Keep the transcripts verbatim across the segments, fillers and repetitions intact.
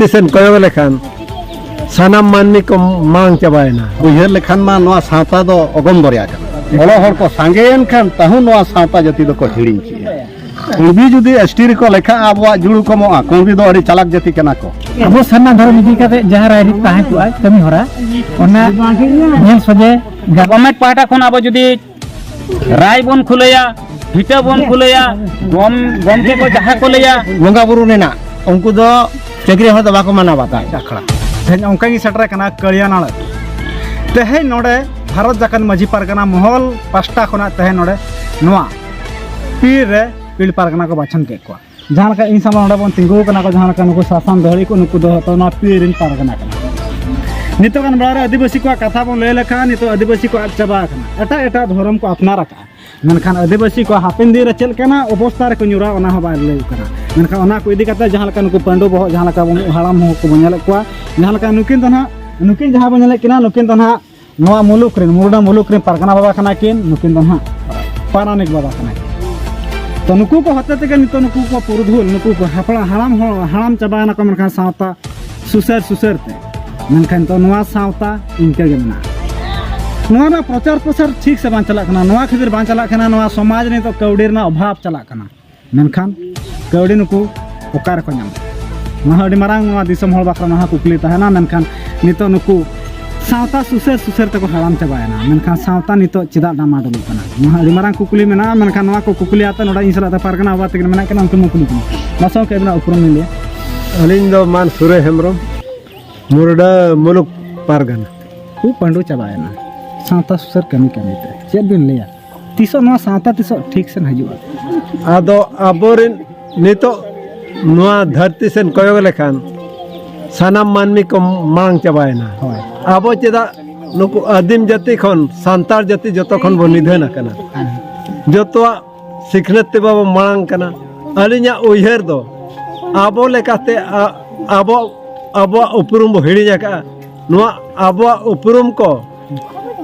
ᱫᱷᱟᱹᱨᱛᱤ ᱥᱮᱱ ᱠᱚᱭᱚᱜ ᱞᱮᱠᱷᱟᱱ ᱥᱟᱱᱟᱢ ᱢᱟᱹᱱᱢᱤ ᱠᱚ ᱢᱟᱲᱟᱝ ᱪᱟᱵᱟᱭᱮᱱᱟ᱾ ᱩᱭᱦᱟᱹᱨ ᱞᱮᱠᱷᱟᱱ ᱢᱟ ᱱᱚᱣᱟ ᱥᱟᱶᱛᱟ ᱫᱚ ᱚᱜᱚᱢ ᱫᱚᱨᱭᱟ ᱠᱟᱱᱟ᱾ ᱚᱞᱚᱜ ᱦᱚᱲ ᱠᱚ ᱥᱟᱸᱜᱮᱭᱮᱱ ᱠᱷᱟᱱ ᱛᱟᱹᱦᱩ ᱱᱚᱣᱟ ᱥᱟᱶᱛᱟ ᱡᱟᱹᱛᱤ ᱫᱚᱠᱚ ᱦᱤᱲᱤᱧ ᱠᱮᱜᱼᱟ᱾ ᱠᱩᱬᱵᱤ ᱡᱩᱫᱤ ᱮᱥ ᱴᱤ ᱨᱮᱠᱚ ᱞᱮᱠᱷᱟᱜᱼᱟ, ᱟᱵᱚᱣᱟᱜ ᱡᱩᱲᱩ ᱠᱚᱢᱚᱜᱼᱟ᱾ ᱠᱩᱬᱵᱤ ᱫᱚ ᱟᱹᱰᱤ ᱪᱟᱞᱟᱠ ᱡᱟᱹᱛᱤ ᱠᱟᱱᱟ ᱠᱚ᱾ ᱟᱵᱚ ᱥᱟᱨᱱᱟ ᱫᱷᱚᱨᱚᱢ ᱤᱫᱤ ᱠᱟᱛᱮ ᱡᱟᱦᱟᱸ ᱨᱟᱭᱨᱤᱛ ᱛᱟᱦᱮᱸ ᱠᱚᱜᱼᱟ, ᱠᱟᱹᱢᱤ ᱦᱚᱨᱟ, ᱚᱱᱟ ᱧᱮᱞ ᱥᱚᱡᱷᱮ ᱜᱟᱱ- ᱜᱚᱵᱷᱚᱨᱱᱢᱮᱱᱴ ᱯᱟᱦᱴᱟ ᱠᱷᱚᱱ ᱟᱵᱚ ᱡᱩᱫᱤ ᱨᱟᱭ ᱵᱚᱱ ᱠᱷᱩᱞᱟᱹᱭᱟ, ᱵᱷᱤᱴᱟᱹ ᱵᱚᱱ ᱠᱷᱩᱞᱟᱹᱭᱟ, ᱜᱚᱢ-, ᱜᱚᱢᱠᱮ ᱠᱚ ᱡᱟᱦᱟᱸ ᱠᱚ ᱞᱟᱹᱭᱟ, ᱵᱚᱸᱜᱟ ᱵᱩᱨᱩ ᱨᱮᱱᱟᱜ, ᱩᱱᱠᱩ ᱫᱚ ᱪᱟᱹᱠᱨᱤ ᱦᱚᱲ ᱫᱚ ᱵᱟᱠᱚ ᱢᱟᱱᱟᱣ ᱵᱟᱛᱟᱣᱟ ᱟᱠᱷᱲᱟ᱾ ᱛᱮᱦᱮᱧ ᱚᱱᱠᱟ ᱜᱤᱧ ᱥᱮᱴᱮᱨ ᱟᱠᱟᱱᱟ ᱠᱟᱹᱲᱤᱭᱟᱱᱟᱲ᱾ ᱛᱮᱦᱮᱧ ᱱᱚᱰᱮ ᱵᱷᱟᱨᱚᱛ ᱡᱟᱠᱟᱛ ᱢᱟᱹᱡᱷᱤ ᱯᱟᱨᱜᱟᱱᱟ ᱢᱚᱦᱚᱞ ᱯᱟᱥᱴᱟ ᱠᱷᱚᱱᱟᱜ ᱛᱮᱦᱮᱧ ᱱᱚᱰᱮ ᱱᱚᱣᱟ ᱯᱤᱲ ᱨᱮ ᱯᱤᱲ ᱯᱟᱨᱜᱟᱱᱟ ᱠᱚ ᱵᱟᱪᱷᱚᱱ ᱠᱮᱫ ᱠᱚᱣᱟ᱾ ᱡᱟᱦᱟᱸ ᱞᱮᱠᱟ ᱤᱧ ᱥᱟᱢᱟᱝ ᱱᱚᱰᱮ ᱵᱚᱱ ᱛᱤᱸᱜᱩ ᱟᱠᱟᱱᱟ ᱠᱚ, ᱡᱟᱦᱟᱸ ᱞᱮᱠᱟ ᱱᱩᱠᱩ ᱥᱟᱥᱟᱱ ᱫᱟᱹᱦᱲᱤ ᱠᱚ, ᱱᱩᱠᱩ ᱫᱚ ᱦᱚᱭᱛᱳ ᱱᱚᱣᱟ ᱯᱤᱲ ᱨᱮᱱ ᱯᱟᱨᱜᱟᱱᱟ ᱠᱟᱱᱟ᱾ ᱱᱤᱛᱚᱜ ᱜᱟᱱ ᱵᱮᱲᱟ ᱨᱮ ᱟᱹᱫᱤᱵᱟᱹᱥᱤ ᱠᱚᱣᱟᱜ ᱠᱟᱛᱷᱟ ᱵᱚᱱ ᱞᱟᱹᱭ ᱞᱮᱠᱷᱟᱱ, ᱱᱤᱛᱚᱜ ᱟᱹᱫᱤᱵᱟᱹᱥᱤ ᱠᱚ ᱟᱫ ᱪᱟᱵᱟ ᱟᱠᱟᱱᱟ, ᱮᱴᱟᱜ ᱮᱴᱟᱜ ᱫᱷᱚᱨᱚᱢ ᱠᱚ ᱟᱯᱱᱟᱨ ᱟᱠᱟᱫᱼᱟ᱾ ᱢᱮᱱᱠᱷᱟᱱ ᱟᱹᱫᱤᱵᱟᱹᱥᱤ ᱠᱚ ᱦᱟᱯᱮᱱ ᱫᱤᱱ ᱨᱮ ᱪᱮᱫ ᱞᱮᱠᱟᱱᱟᱜ ᱚᱵᱚᱥᱛᱟ ᱨᱮᱠᱚ ᱧᱩᱨᱟ, ᱚᱱᱟ ᱦᱚᱸ ᱵᱟᱭ ᱞᱟᱹᱭ ᱠᱟᱱᱟ᱾ ᱢᱮᱱᱠᱷᱟᱱ ᱚᱱᱟ ᱠᱚ ᱤᱫᱤ ᱠᱟᱛᱮ ᱡᱟᱦᱟᱸ ᱞᱮᱠᱟ ᱱᱩᱠᱩ ᱯᱟᱹᱰᱩ ᱵᱚᱦᱚᱜ, ᱡᱟᱦᱟᱸ ᱞᱮᱠᱟ ᱵᱚᱱ ᱦᱟᱲᱟᱢ ᱦᱚᱲ ᱠᱚᱵᱚᱱ ᱧᱮᱞᱮᱫ ᱠᱚᱣᱟ, ᱡᱟᱦᱟᱸ ᱞᱮᱠᱟ ᱱᱩᱠᱤᱱ ᱫᱚ ᱱᱟᱦᱟᱜ, ᱱᱩᱠᱤᱱ ᱡᱟᱦᱟᱸ ᱵᱚᱱ ᱧᱮᱞᱮᱫ ᱠᱤᱱᱟ, ᱱᱩᱠᱤᱱ ᱫᱚ ᱱᱟᱦᱟᱜ ᱱᱚᱣᱟ ᱢᱩᱞᱩᱠ ᱨᱮᱱ, ᱢᱩᱨᱰᱟ ᱢᱩᱞᱩᱠ ᱨᱮᱱ ᱯᱟᱨᱜᱟᱱᱟ ᱵᱟᱵᱟ ᱠᱟᱱᱟ ᱠᱤᱱ, ᱱᱩᱠᱤᱱ ᱫᱚ ᱱᱟᱦᱟᱜ ᱯᱟᱨᱟᱱᱤᱠ ᱵᱟᱵᱟ ᱠᱟᱱᱟ ᱠᱤᱱ᱾ ᱛᱚ ᱱᱩᱠᱩ ᱠᱚ ᱦᱚᱛᱮ ᱛᱮᱜᱮ ᱱᱤᱛᱚᱜ ᱱᱩᱠᱩ ᱠᱚ ᱯᱩᱨᱩᱫᱷᱩᱞ, ᱱᱩᱠᱩ ᱠᱚ ᱦᱟᱯᱲᱟ-, ᱦᱟᱲᱟᱢ ᱦᱚᱲ, ᱦᱟᱲᱟᱢ ᱪᱟᱵᱟᱭᱮᱱᱟ ᱠᱚ, ᱢᱮᱱᱠᱷᱟᱱ ᱥᱟᱶᱛᱟ ᱥᱩᱥᱟᱹᱨ ᱥᱩᱥᱟᱹᱨ ᱛᱮ᱾ ᱢᱮᱱᱠᱷᱟᱱ ᱱᱤᱛᱚᱜ ᱱᱚᱣᱟ ᱥᱟᱶᱛᱟ ᱤᱱᱠᱟᱹ ᱜᱮ ᱢᱮᱱᱟᱜᱼᱟ᱾ ᱱᱚᱣᱟ ᱨᱮᱱᱟᱜ ᱯᱨᱚᱪᱟᱨ ᱯᱨᱚᱥᱟᱨ ᱴᱷᱤᱠ ᱥᱮ ᱵᱟᱝ ᱪᱟᱞᱟᱜ ᱠᱟᱱᱟ, ᱱᱚᱣᱟ ᱠᱷᱟᱹᱛᱤᱨ ᱵᱟᱝ ᱪᱟᱞᱟᱜ ᱠᱟᱱᱟ, ᱱᱚᱣᱟ ᱥᱚᱢᱟᱡᱽ ᱨᱮ ᱱᱤᱛᱚᱜ ᱠᱟᱹᱣᱰᱤ ᱨᱮᱱᱟᱜ ᱚᱵᱷᱟᱵᱽ ᱪᱟᱞᱟᱜ ᱠᱟᱱᱟ᱾ ᱢᱮᱱᱠᱷᱟᱱ ᱠᱟᱹᱣᱰᱤ ᱱᱩᱠᱩ ᱚᱠᱟ ᱨᱮᱠᱚ ᱧᱟᱢᱟ? ᱱᱚᱣᱟ ᱦᱚᱸ ᱟᱹᱰᱤ ᱢᱟᱨᱟᱝ ᱱᱚᱣᱟ ᱫᱤᱥᱚᱢ ᱦᱚᱲ ᱵᱟᱠᱷᱨᱟ ᱱᱚᱣᱟ ᱠᱩᱠᱞᱤ ᱛᱟᱦᱮᱱᱟ᱾ ᱢᱮᱱᱠᱷᱟᱱ ᱱᱤᱛᱚᱜ ᱱᱩᱠᱩ ᱥᱟᱶᱛᱟ ᱥᱩᱥᱟᱹᱨ ᱥᱩᱥᱟᱹᱨ ᱛᱮᱠᱚ ᱦᱟᱲᱟᱢ ᱪᱟᱵᱟᱭᱮᱱᱟ, ᱢᱮᱱᱠᱷᱟᱱ ᱥᱟᱶᱛᱟ ᱱᱤᱛᱚᱜ ᱪᱮᱫᱟᱜ ᱰᱟᱢᱟᱰᱳᱞᱚᱜ ᱠᱟᱱᱟ? ᱱᱚᱣᱟ ᱦᱚᱸ ᱟᱹᱰᱤ ᱢᱟᱨᱟᱝ ᱠᱩᱠᱞᱤ ᱢᱮᱱᱟᱜᱼᱟ᱾ ᱢᱮᱱᱠᱷᱟᱱ ᱱᱚᱣᱟ ᱠᱚ ᱠᱩᱠᱞᱤ ᱟᱛᱮ ᱱᱚᱰᱮ ᱤᱧ ᱥᱟᱞᱟᱜ ᱛᱮ ᱯᱟᱨᱜᱟᱱᱟ ᱵᱟᱵᱟ ᱛᱟᱹᱠᱤᱱ ᱢᱮᱱᱟᱜ ᱠᱤᱱᱟ, ᱩᱱᱠᱤᱱ ᱵᱚᱱ ᱠᱩᱞᱤ ᱠᱤᱱᱟ᱾ ᱢᱟᱥᱮ ᱜᱚᱢᱠᱮ, ᱟᱹᱵᱤᱱᱟᱜ ᱩᱯᱨᱩᱢ ᱞᱤᱧ ᱞᱟᱹᱭᱟ᱾ ᱟᱹᱞᱤᱧ ᱫᱚ ᱢᱟᱱ ᱥᱩᱨᱮ ᱦᱮᱢᱵᱨᱚᱢ, ᱢᱩᱨᱰᱟᱹ ᱢᱩᱞᱩᱠ ᱯᱟᱨᱜᱟᱱᱟ᱾ ᱠᱚ ᱯᱟᱹᱰᱩ ᱪᱟᱵᱟᱭᱮᱱᱟ ᱥᱟᱶᱛᱟ ᱥᱩᱥᱟᱹᱨ ᱠᱟᱹᱢᱤ ᱠᱟᱹᱢᱤ ᱛᱮ᱾ ᱪᱮᱫ ᱵᱤᱱ ᱞᱟᱹᱭᱟ? ᱛᱤᱥᱚᱜ ᱱᱚᱣᱟ ᱥᱟᱶᱛᱟ ᱛᱤᱥᱚᱜ ᱴᱷᱤᱠ ᱥᱮᱱ ᱦᱤᱡᱩᱜᱼᱟ? ᱟᱫᱚ ᱟᱵᱚᱨᱮᱱ ᱱᱤᱛᱚᱜ ᱱᱚᱣᱟ ᱫᱷᱟᱹᱨᱛᱤ ᱥᱮᱱ ᱠᱚᱭᱚᱜ ᱞᱮᱠᱷᱟᱱ ᱥᱟᱱᱟᱢ ᱢᱟᱹᱱᱢᱤ ᱠᱚ ᱢᱟᱲᱟᱝ ᱪᱟᱵᱟᱭᱮᱱᱟ᱾ ᱦᱳᱭ᱾ ᱟᱵᱚ ᱪᱮᱫᱟᱜ ᱱᱩᱠᱩ ᱟᱹᱫᱤᱢ ᱡᱟᱹᱛᱤ ᱠᱷᱚᱱ ᱥᱟᱱᱛᱟᱲ ᱡᱟᱹᱛᱤ ᱡᱚᱛᱚ ᱠᱷᱚᱱ ᱵᱚᱱ ᱱᱤᱫᱷᱟᱹᱱ ᱟᱠᱟᱱᱟ? ᱦᱮᱸ᱾ ᱡᱚᱛᱚᱣᱟᱜ ᱥᱤᱠᱷᱱᱟᱹᱛ ᱛᱮ ᱵᱟᱵᱚ ᱢᱟᱲᱟᱝ ᱠᱟᱱᱟ᱾ ᱟᱹᱞᱤᱧᱟᱜ ᱩᱭᱦᱟᱹᱨ ᱫᱚ ᱟᱵᱚ ᱞᱮᱠᱟᱛᱮ ᱟ-, ᱟᱵᱚ, ᱟᱵᱚᱣᱟᱜ ᱩᱯᱨᱩᱢ ᱵᱚ ᱦᱤᱲᱤᱧ ᱟᱠᱟᱫᱼᱟ᱾ ᱱᱚᱣᱟ ᱟᱵᱚᱣᱟᱜ ᱩᱯᱨᱩᱢ ᱠᱚ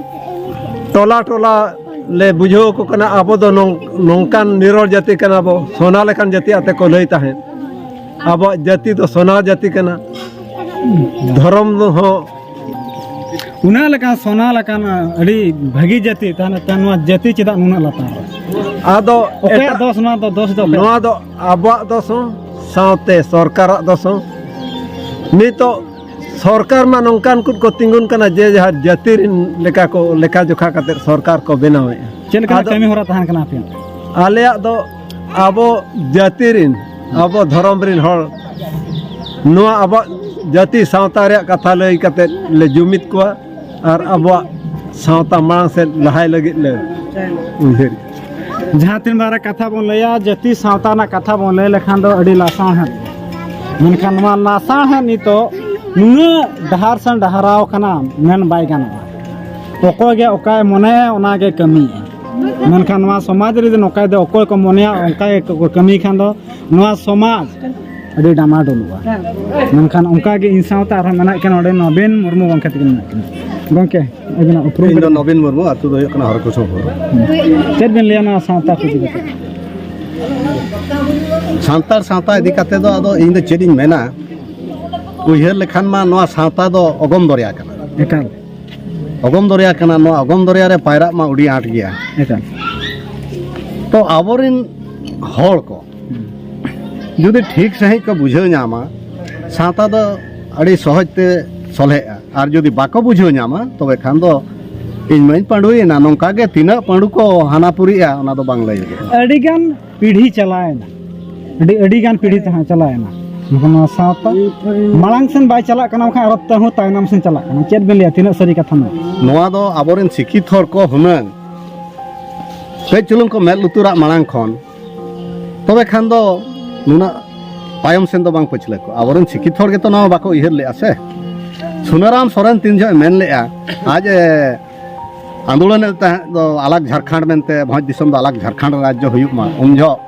ᱴᱚᱞᱟ ᱴᱚᱞᱟ ᱞᱮ ᱵᱩᱡᱷᱟᱹᱣ ᱟᱠᱚ ᱠᱟᱱᱟ, ᱟᱵᱚ ᱫᱚ ᱱᱚᱝ-, ᱱᱚᱝᱠᱟᱱ ᱱᱤᱨᱚᱲ ᱡᱟᱹᱛᱤ ᱠᱟᱱᱟ ᱵᱚ, ᱥᱚᱱᱟ ᱞᱮᱠᱟᱱ ᱡᱟᱹᱛᱤ ᱟᱛᱮ ᱠᱚ ᱞᱟᱹᱭ ᱛᱟᱦᱮᱸᱫ᱾ ᱟᱵᱚᱣᱟᱜ ᱡᱟᱹᱛᱤ ᱫᱚ ᱥᱚᱱᱟ ᱡᱟᱹᱛᱤ ᱠᱟᱱᱟ᱾ ᱫᱷᱚᱨᱚᱢ ᱫᱚ ᱦᱚᱸ ᱩᱱᱟᱹᱜ ᱞᱮᱠᱟᱱ ᱥᱚᱱᱟ ᱞᱮᱠᱟᱱ ᱟᱹᱰᱤ ᱵᱷᱟᱹᱜᱤ ᱡᱟᱹᱛᱤ, ᱛᱟᱦᱚᱞᱮ ᱛᱟ-, ᱱᱚᱣᱟ ᱡᱟᱹᱛᱤ ᱪᱮᱫᱟᱜ ᱱᱩᱱᱟᱹᱜ ᱞᱟᱛᱟᱨ ᱨᱮ? ᱟᱫᱚ ᱚᱠᱚᱭᱟᱜ ᱮᱴᱟᱜ ᱫᱚᱥ ᱱᱚᱣᱟ ᱫᱚ? ᱫᱚᱥ ᱫᱚ ᱚᱠᱚᱭᱟᱜ? ᱱᱚᱣᱟ ᱫᱚ ᱟᱵᱚᱣᱟᱜ ᱫᱚᱥ ᱦᱚᱸ, ᱥᱟᱶᱛᱮ ᱥᱚᱨᱠᱟᱨᱟᱜ ᱫᱚᱥ ᱦᱚᱸ᱾ ᱱᱤᱛᱚᱜ ᱥᱚᱨᱠᱟᱨ ᱢᱟ ᱱᱚᱝᱠᱟᱱ ᱠᱚ ᱠᱚ ᱛᱤᱸᱜᱩᱱ ᱠᱟᱱᱟ, ᱡᱮ ᱡᱟᱦᱟᱸ ᱡᱟᱹᱛᱤ ᱨᱮᱱ ᱞᱮᱠᱟ ᱠᱚ ᱞᱮᱠᱷᱟ ᱡᱚᱠᱷᱟ ᱠᱟᱛᱮ ᱥᱚᱨᱠᱟᱨ ᱠᱚ ᱵᱮᱱᱟᱣᱮᱫᱼᱟ᱾ ᱪᱮᱫ ᱞᱮᱠᱟᱱᱟᱜ ᱟᱫᱚ ᱠᱟᱹᱢᱤ ᱦᱚᱨᱟ ᱛᱟᱦᱮᱱ ᱠᱟᱱᱟ ᱟᱯᱮᱭᱟᱜ? ᱟᱞᱮᱭᱟᱜ ᱫᱚ ᱟᱵᱚ ᱡᱟᱹᱛᱤ ᱨᱮᱱ, ᱟᱵᱚ ᱫᱷᱚᱨᱚᱢ ᱨᱮᱱ ᱦᱚᱲ ᱱᱚᱣᱟ ᱟᱵᱚᱣᱟᱜ ᱡᱟᱹᱛᱤ ᱥᱟᱶᱛᱟ ᱨᱮᱭᱟᱜ ᱠᱟᱛᱷᱟ ᱞᱟᱹᱭ ᱠᱟᱛᱮ ᱞᱮ ᱡᱩᱢᱤᱫ ᱠᱚᱣᱟ ᱟᱨ ᱟᱵᱚᱣᱟᱜ ᱥᱟᱶᱛᱟ ᱢᱟᱲᱟᱝ ᱥᱮᱫ ᱞᱟᱦᱟᱭ ᱞᱟᱹᱜᱤᱫ ᱞᱮ ᱩᱭᱦᱟᱹᱨ᱾ ᱡᱟᱦᱟᱸ ᱛᱤᱱ ᱵᱟᱨ ᱠᱟᱛᱷᱟ ᱵᱚᱱ ᱞᱟᱹᱭᱟ, ᱡᱟᱹᱛᱤ ᱥᱟᱶᱛᱟ ᱨᱮᱱᱟᱜ ᱠᱟᱛᱷᱟ ᱵᱚᱱ ᱞᱟᱹᱭ ᱞᱮᱠᱷᱟᱱ ᱫᱚ ᱟᱹᱰᱤ ᱞᱟᱥᱟᱲᱦᱮᱫ ᱜᱮ᱾ ᱢᱮᱱᱠᱷᱟᱱ ᱱᱚᱣᱟ ᱞᱟᱥᱟᱲᱦᱮᱫ ᱱᱤᱛᱚᱜ ᱱᱩᱱᱟᱹᱜ ᱰᱟᱦᱟᱨ ᱥᱮᱱ ᱰᱟᱦᱟᱨᱟᱣ ᱠᱟᱱᱟ ᱢᱮᱱ ᱵᱟᱭ ᱜᱟᱱᱚᱜᱼᱟ᱾ ᱚᱠᱚᱭ ᱜᱮ ᱚᱠᱟᱭ ᱢᱚᱱᱮᱭᱟ ᱚᱱᱟ ᱜᱮ ᱠᱟᱹᱢᱤᱭᱮᱫᱼᱟ᱾ ᱢᱮᱱᱠᱷᱟᱱ ᱱᱚᱣᱟ ᱥᱚᱢᱟᱡᱽ ᱨᱮ ᱡᱩᱫᱤ ᱱᱚᱝᱠᱟ ᱫᱚ ᱚᱠᱚᱭ ᱠᱚ ᱢᱚᱱᱮᱭᱟ ᱚᱱᱠᱟ ᱜᱮ ᱠᱚ ᱠᱟᱹᱢᱤ ᱠᱷᱟᱱ ᱫᱚ ᱱᱚᱣᱟ ᱥᱚᱢᱟᱡᱽ ᱟᱹᱰᱤ ᱰᱟᱢᱟᱰᱳᱞᱚᱜᱼᱟ᱾ ᱢᱮᱱᱠᱷᱟᱱ ᱚᱱᱠᱟ ᱜᱮ ᱤᱧ ᱥᱟᱶᱛᱮ ᱟᱨᱦᱚᱸ ᱢᱮᱱᱟᱜ ᱠᱤᱱᱟ ᱚᱸᱰᱮ ᱱᱚᱵᱤᱱ ᱢᱩᱨᱢᱩ ᱜᱚᱢᱠᱮ ᱛᱟᱹᱠᱤᱱ ᱢᱮᱱᱟᱜ ᱠᱤᱱᱟ᱾ ᱜᱚᱢᱠᱮ, ᱟᱹᱵᱤᱱᱟᱜ ᱩᱯᱨᱩᱢ ᱤᱧ ᱫᱚ ᱠᱟᱹᱴᱤᱡ? ᱱᱚᱵᱤᱱ ᱢᱩᱨᱢᱩ, ᱟᱹᱛᱩ ᱫᱚ ᱦᱩᱭᱩᱜ ᱠᱟᱱᱟ ᱦᱚᱨᱤᱠᱨᱤᱥᱱᱚᱯᱩᱨ᱾ ᱪᱮᱫ ᱵᱤᱱ ᱞᱟᱹᱭᱟ ᱱᱚᱣᱟ ᱥᱟᱶᱛᱟ ᱠᱚ ᱤᱫᱤ ᱠᱟᱛᱮ? ᱥᱟᱱᱛᱟᱲ ᱥᱟᱶᱛᱟ ᱤᱫᱤ ᱠᱟᱛᱮ ᱫᱚ ᱟᱫᱚ ᱤᱧ ᱫᱚ ᱪᱮᱫ ᱤᱧ ᱢᱮᱱᱟ, ᱩᱭᱦᱟᱹᱨ ᱞᱮᱠᱷᱟᱱ ᱢᱟ ᱱᱚᱣᱟ ᱥᱟᱶᱛᱟ ᱫᱚ ᱚᱜᱚᱢ ᱫᱚᱨᱭᱟ ᱠᱟᱱᱟ᱾ ᱮᱠᱟᱞ᱾ ᱚᱜᱚᱢ ᱫᱚᱨᱭᱟ ᱠᱟᱱᱟ, ᱱᱚᱣᱟ ᱚᱜᱚᱢ ᱫᱚᱨᱭᱟ ᱨᱮ ᱯᱟᱭᱨᱟᱜ ᱢᱟ ᱟᱹᱰᱤ ᱟᱸᱴ ᱜᱮᱭᱟ᱾ ᱮᱠᱟᱞ᱾ ᱛᱚ ᱟᱵᱚᱨᱮᱱ ᱦᱚᱲ ᱠᱚ ᱡᱩᱫᱤ ᱴᱷᱤᱠ ᱥᱟᱺᱦᱤᱡ ᱠᱚ ᱵᱩᱡᱷᱟᱹᱣ ᱧᱟᱢᱟ, ᱥᱟᱶᱛᱟ ᱫᱚ ᱟᱹᱰᱤ ᱥᱚᱦᱚᱡ ᱛᱮ ᱥᱚᱞᱦᱮᱜᱼᱟ᱾ ᱟᱨ ᱡᱩᱫᱤ ᱵᱟᱠᱚ ᱵᱩᱡᱷᱟᱹᱣ ᱧᱟᱢᱟ, ᱛᱚᱵᱮ ᱠᱷᱟᱱ ᱫᱚ ᱤᱧ ᱢᱟᱧ ᱯᱟᱺᱰᱩᱭᱮᱱᱟ᱾ ᱱᱚᱝᱠᱟ ᱜᱮ ᱛᱤᱱᱟᱹᱜ ᱯᱟᱺᱰᱩ ᱠᱚ ᱦᱟᱱᱟ ᱯᱩᱨᱤᱜᱼᱟ, ᱚᱱᱟ ᱫᱚ ᱵᱟᱝ ᱞᱟᱹᱭᱚᱜᱼᱟ᱾ ᱟᱹᱰᱤᱜᱟᱱ ᱯᱤᱲᱦᱤ ᱪᱟᱞᱟᱣᱮᱱᱟ, ᱟᱹᱰᱤ, ᱟᱹᱰᱤᱜᱟᱱ ᱯᱤᱲᱦᱤ ᱛᱟᱦᱮᱸ ᱪᱟᱞᱟᱣᱮᱱᱟ᱾ ᱢᱮᱱᱠᱷᱟᱱ ᱱᱚᱣᱟ ᱥᱟᱶᱛᱟ ᱢᱟᱲᱟᱝ ᱥᱮᱱ ᱵᱟᱭ ᱪᱟᱞᱟᱜ ᱠᱟᱱᱟ, ᱵᱟᱠᱷᱟᱱ ᱟᱨᱚ ᱛᱟᱹᱦᱩ ᱛᱟᱭᱱᱚᱢ ᱥᱮᱱ ᱪᱟᱞᱟᱜ ᱠᱟᱱᱟ᱾ ᱪᱮᱫ ᱵᱮᱱ ᱞᱟᱹᱭᱟ, ᱛᱤᱱᱟᱹᱜ ᱥᱟᱹᱨᱤ ᱠᱟᱛᱷᱟ ᱱᱚᱣᱟ? ᱱᱚᱣᱟ ᱫᱚ ᱟᱵᱚᱨᱮᱱ ᱥᱤᱠᱠᱷᱤᱛ ᱦᱚᱲ ᱠᱚ ᱦᱩᱱᱟᱹᱝ ᱠᱟᱹᱡ ᱪᱩᱞᱩᱝ ᱠᱚ ᱢᱮᱫ ᱞᱩᱛᱩᱨᱟᱜ ᱢᱟᱲᱟᱝ ᱠᱷᱚᱱ, ᱛᱚᱵᱮ ᱠᱷᱟᱱ ᱫᱚ ᱱᱩᱱᱟᱹᱜ ᱛᱟᱭᱚᱢ ᱥᱮᱱ ᱫᱚ ᱵᱟᱝ ᱯᱟᱹᱪᱷᱞᱟᱹ ᱠᱚᱜᱼᱟ᱾ ᱟᱵᱚᱨᱮᱱ ᱥᱤᱠᱠᱷᱤᱛ ᱦᱚᱲ ᱜᱮᱛᱚ ᱱᱚᱣᱟ ᱵᱟᱠᱚ ᱩᱭᱦᱟᱹᱨ ᱞᱮᱜᱼᱟ ᱥᱮ᱾ ᱥᱩᱱᱟᱨᱟᱢ ᱥᱚᱨᱮᱱ ᱛᱤᱱ ᱡᱚᱦᱚᱜ ᱢᱮᱱ ᱞᱮᱜᱼᱟ, ᱟᱡ ᱮ ᱟᱸᱫᱳᱲᱚᱱᱮᱫ ᱛᱟᱦᱮᱸᱫ ᱫᱚ ᱟᱞᱟᱜᱽ ᱡᱷᱟᱲᱠᱷᱚᱸᱰ ᱢᱮᱱᱛᱮ, ᱵᱷᱚᱸᱡᱽ ᱫᱤᱥᱚᱢ ᱫᱚ ᱟᱞᱟᱜᱽ ᱡᱷᱟᱲᱠᱷᱚᱸᱰ ᱨᱟᱡᱽᱡᱚ ᱦᱩᱭᱩᱜ ᱢᱟ, ᱩᱱ ᱡᱚᱦᱚᱜ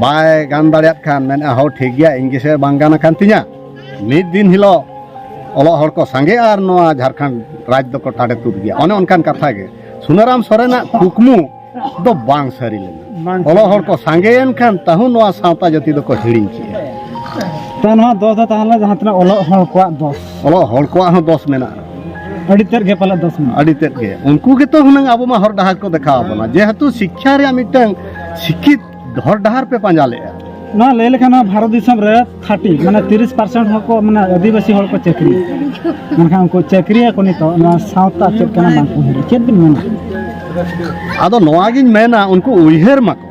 ᱵᱟᱭ ᱜᱟᱱ ᱫᱟᱲᱮᱭᱟᱜ ᱠᱷᱟᱱ ᱢᱮᱱᱮᱫᱼᱟ, ᱦᱚᱸ ᱴᱷᱤᱠ ᱜᱮᱭᱟ, ᱤᱧ ᱜᱮᱥᱮ ᱵᱟᱝ ᱜᱟᱱ ᱟᱠᱟᱱ ᱛᱤᱧᱟ᱾ ᱢᱤᱫ ᱫᱤᱱ ᱦᱤᱞᱳᱜ ᱚᱞᱚᱜ ᱦᱚᱲ ᱠᱚ ᱥᱟᱸᱜᱮᱜᱼᱟ ᱟᱨ ᱱᱚᱣᱟ ᱡᱷᱟᱲᱠᱷᱚᱸᱰ ᱨᱟᱡᱽ ᱫᱚᱠᱚ ᱴᱟᱰᱮ ᱛᱩᱫ ᱜᱮᱭᱟ᱾ ᱚᱱᱮ ᱚᱱᱠᱟᱱ ᱠᱟᱛᱷᱟ ᱜᱮ᱾ ᱥᱩᱱᱟᱨᱟᱢ ᱥᱚᱨᱮᱱᱟᱜ ᱠᱩᱠᱢᱩ ᱫᱚ ᱵᱟᱝ ᱥᱟᱹᱨᱤ ᱞᱮᱱᱟ᱾ ᱵᱟᱝ ᱚᱞᱚᱜ ᱦᱚᱲ ᱠᱚ ᱥᱟᱸᱜᱮᱭᱮᱱ ᱠᱷᱟᱱ ᱛᱟᱹᱦᱩ ᱱᱚᱣᱟ ᱥᱟᱶᱛᱟ ᱡᱟᱹᱛᱤ ᱫᱚᱠᱚ ᱦᱤᱲᱤᱧ ᱠᱮᱜᱼᱟ᱾ ᱛᱚ, ᱱᱚᱣᱟ ᱫᱚᱥ ᱫᱚ ᱛᱟᱦᱚᱞᱮ ᱡᱟᱦᱟᱸ ᱛᱤᱱᱟᱹᱜ ᱚᱞᱚᱜ ᱦᱚᱲ ᱠᱚᱣᱟᱜ ᱫᱚᱥ? ᱚᱞᱚᱜ ᱦᱚᱲ ᱠᱚᱣᱟᱜ ᱦᱚᱸ ᱫᱚᱥ ᱢᱮᱱᱟᱜᱼᱟ᱾ ᱟᱹᱰᱤ ᱛᱮᱫ ᱜᱮ ᱯᱟᱞᱮ ᱫᱚᱥ ᱢᱮᱱᱟᱜᱼᱟ᱾ ᱟᱹᱰᱤ ᱛᱮᱫ ᱜᱮ᱾ ᱩᱱᱠᱩ ᱜᱮᱛᱚ ᱦᱩᱱᱟᱹᱝ ᱟᱵᱚ ᱢᱟ ᱦᱚᱨ ᱰᱟᱦᱟᱨ ᱠᱚ ᱫᱮᱠᱷᱟᱣ ᱟᱵᱚᱱᱟ, ᱡᱮᱦᱮᱛᱩ ᱥᱤᱠᱠᱷᱟ ᱨᱮᱭᱟᱜ ᱢᱤᱫᱴᱟᱝ ᱥᱤᱠᱠᱷᱤᱛ ᱦᱚᱨ ᱰᱟᱦᱟᱨ ᱯᱮ ᱯᱟᱸᱡᱟ ᱞᱮᱫᱼᱟ᱾ ᱱᱚᱣᱟ ᱞᱟᱹᱭ ᱞᱮᱠᱷᱟᱱ, ᱱᱚᱣᱟ ᱵᱷᱟᱨᱚᱛ ᱫᱤᱥᱚᱢ ᱨᱮ ᱛᱷᱟᱨᱴᱤ, ᱢᱟᱱᱮ ᱛᱤᱨᱤᱥ ᱯᱟᱨᱥᱮᱱᱴ ᱦᱚᱲ ᱠᱚ, ᱢᱟᱱᱮ ᱟᱹᱫᱤᱵᱟᱹᱥᱤ ᱦᱚᱲ ᱠᱚ ᱪᱟᱹᱠᱨᱤ, ᱢᱮᱱᱠᱷᱟᱱ ᱩᱱᱠᱩ ᱪᱟᱹᱠᱨᱤᱭᱟᱠᱚ ᱱᱤᱛᱚᱜ, ᱱᱚᱣᱟ ᱥᱟᱶᱛᱟ ᱪᱮᱫ ᱠᱟᱱᱟ ᱵᱟᱝ ᱠᱚ ᱩᱭᱦᱟᱹᱨᱟ᱾ ᱪᱮᱫ ᱵᱤᱱ ᱢᱮᱱᱟ? ᱟᱫᱚ ᱱᱚᱣᱟ ᱜᱤᱧ ᱢᱮᱱᱟ, ᱩᱱᱠᱩ ᱩᱭᱦᱟᱹᱨ ᱢᱟᱠᱚ᱾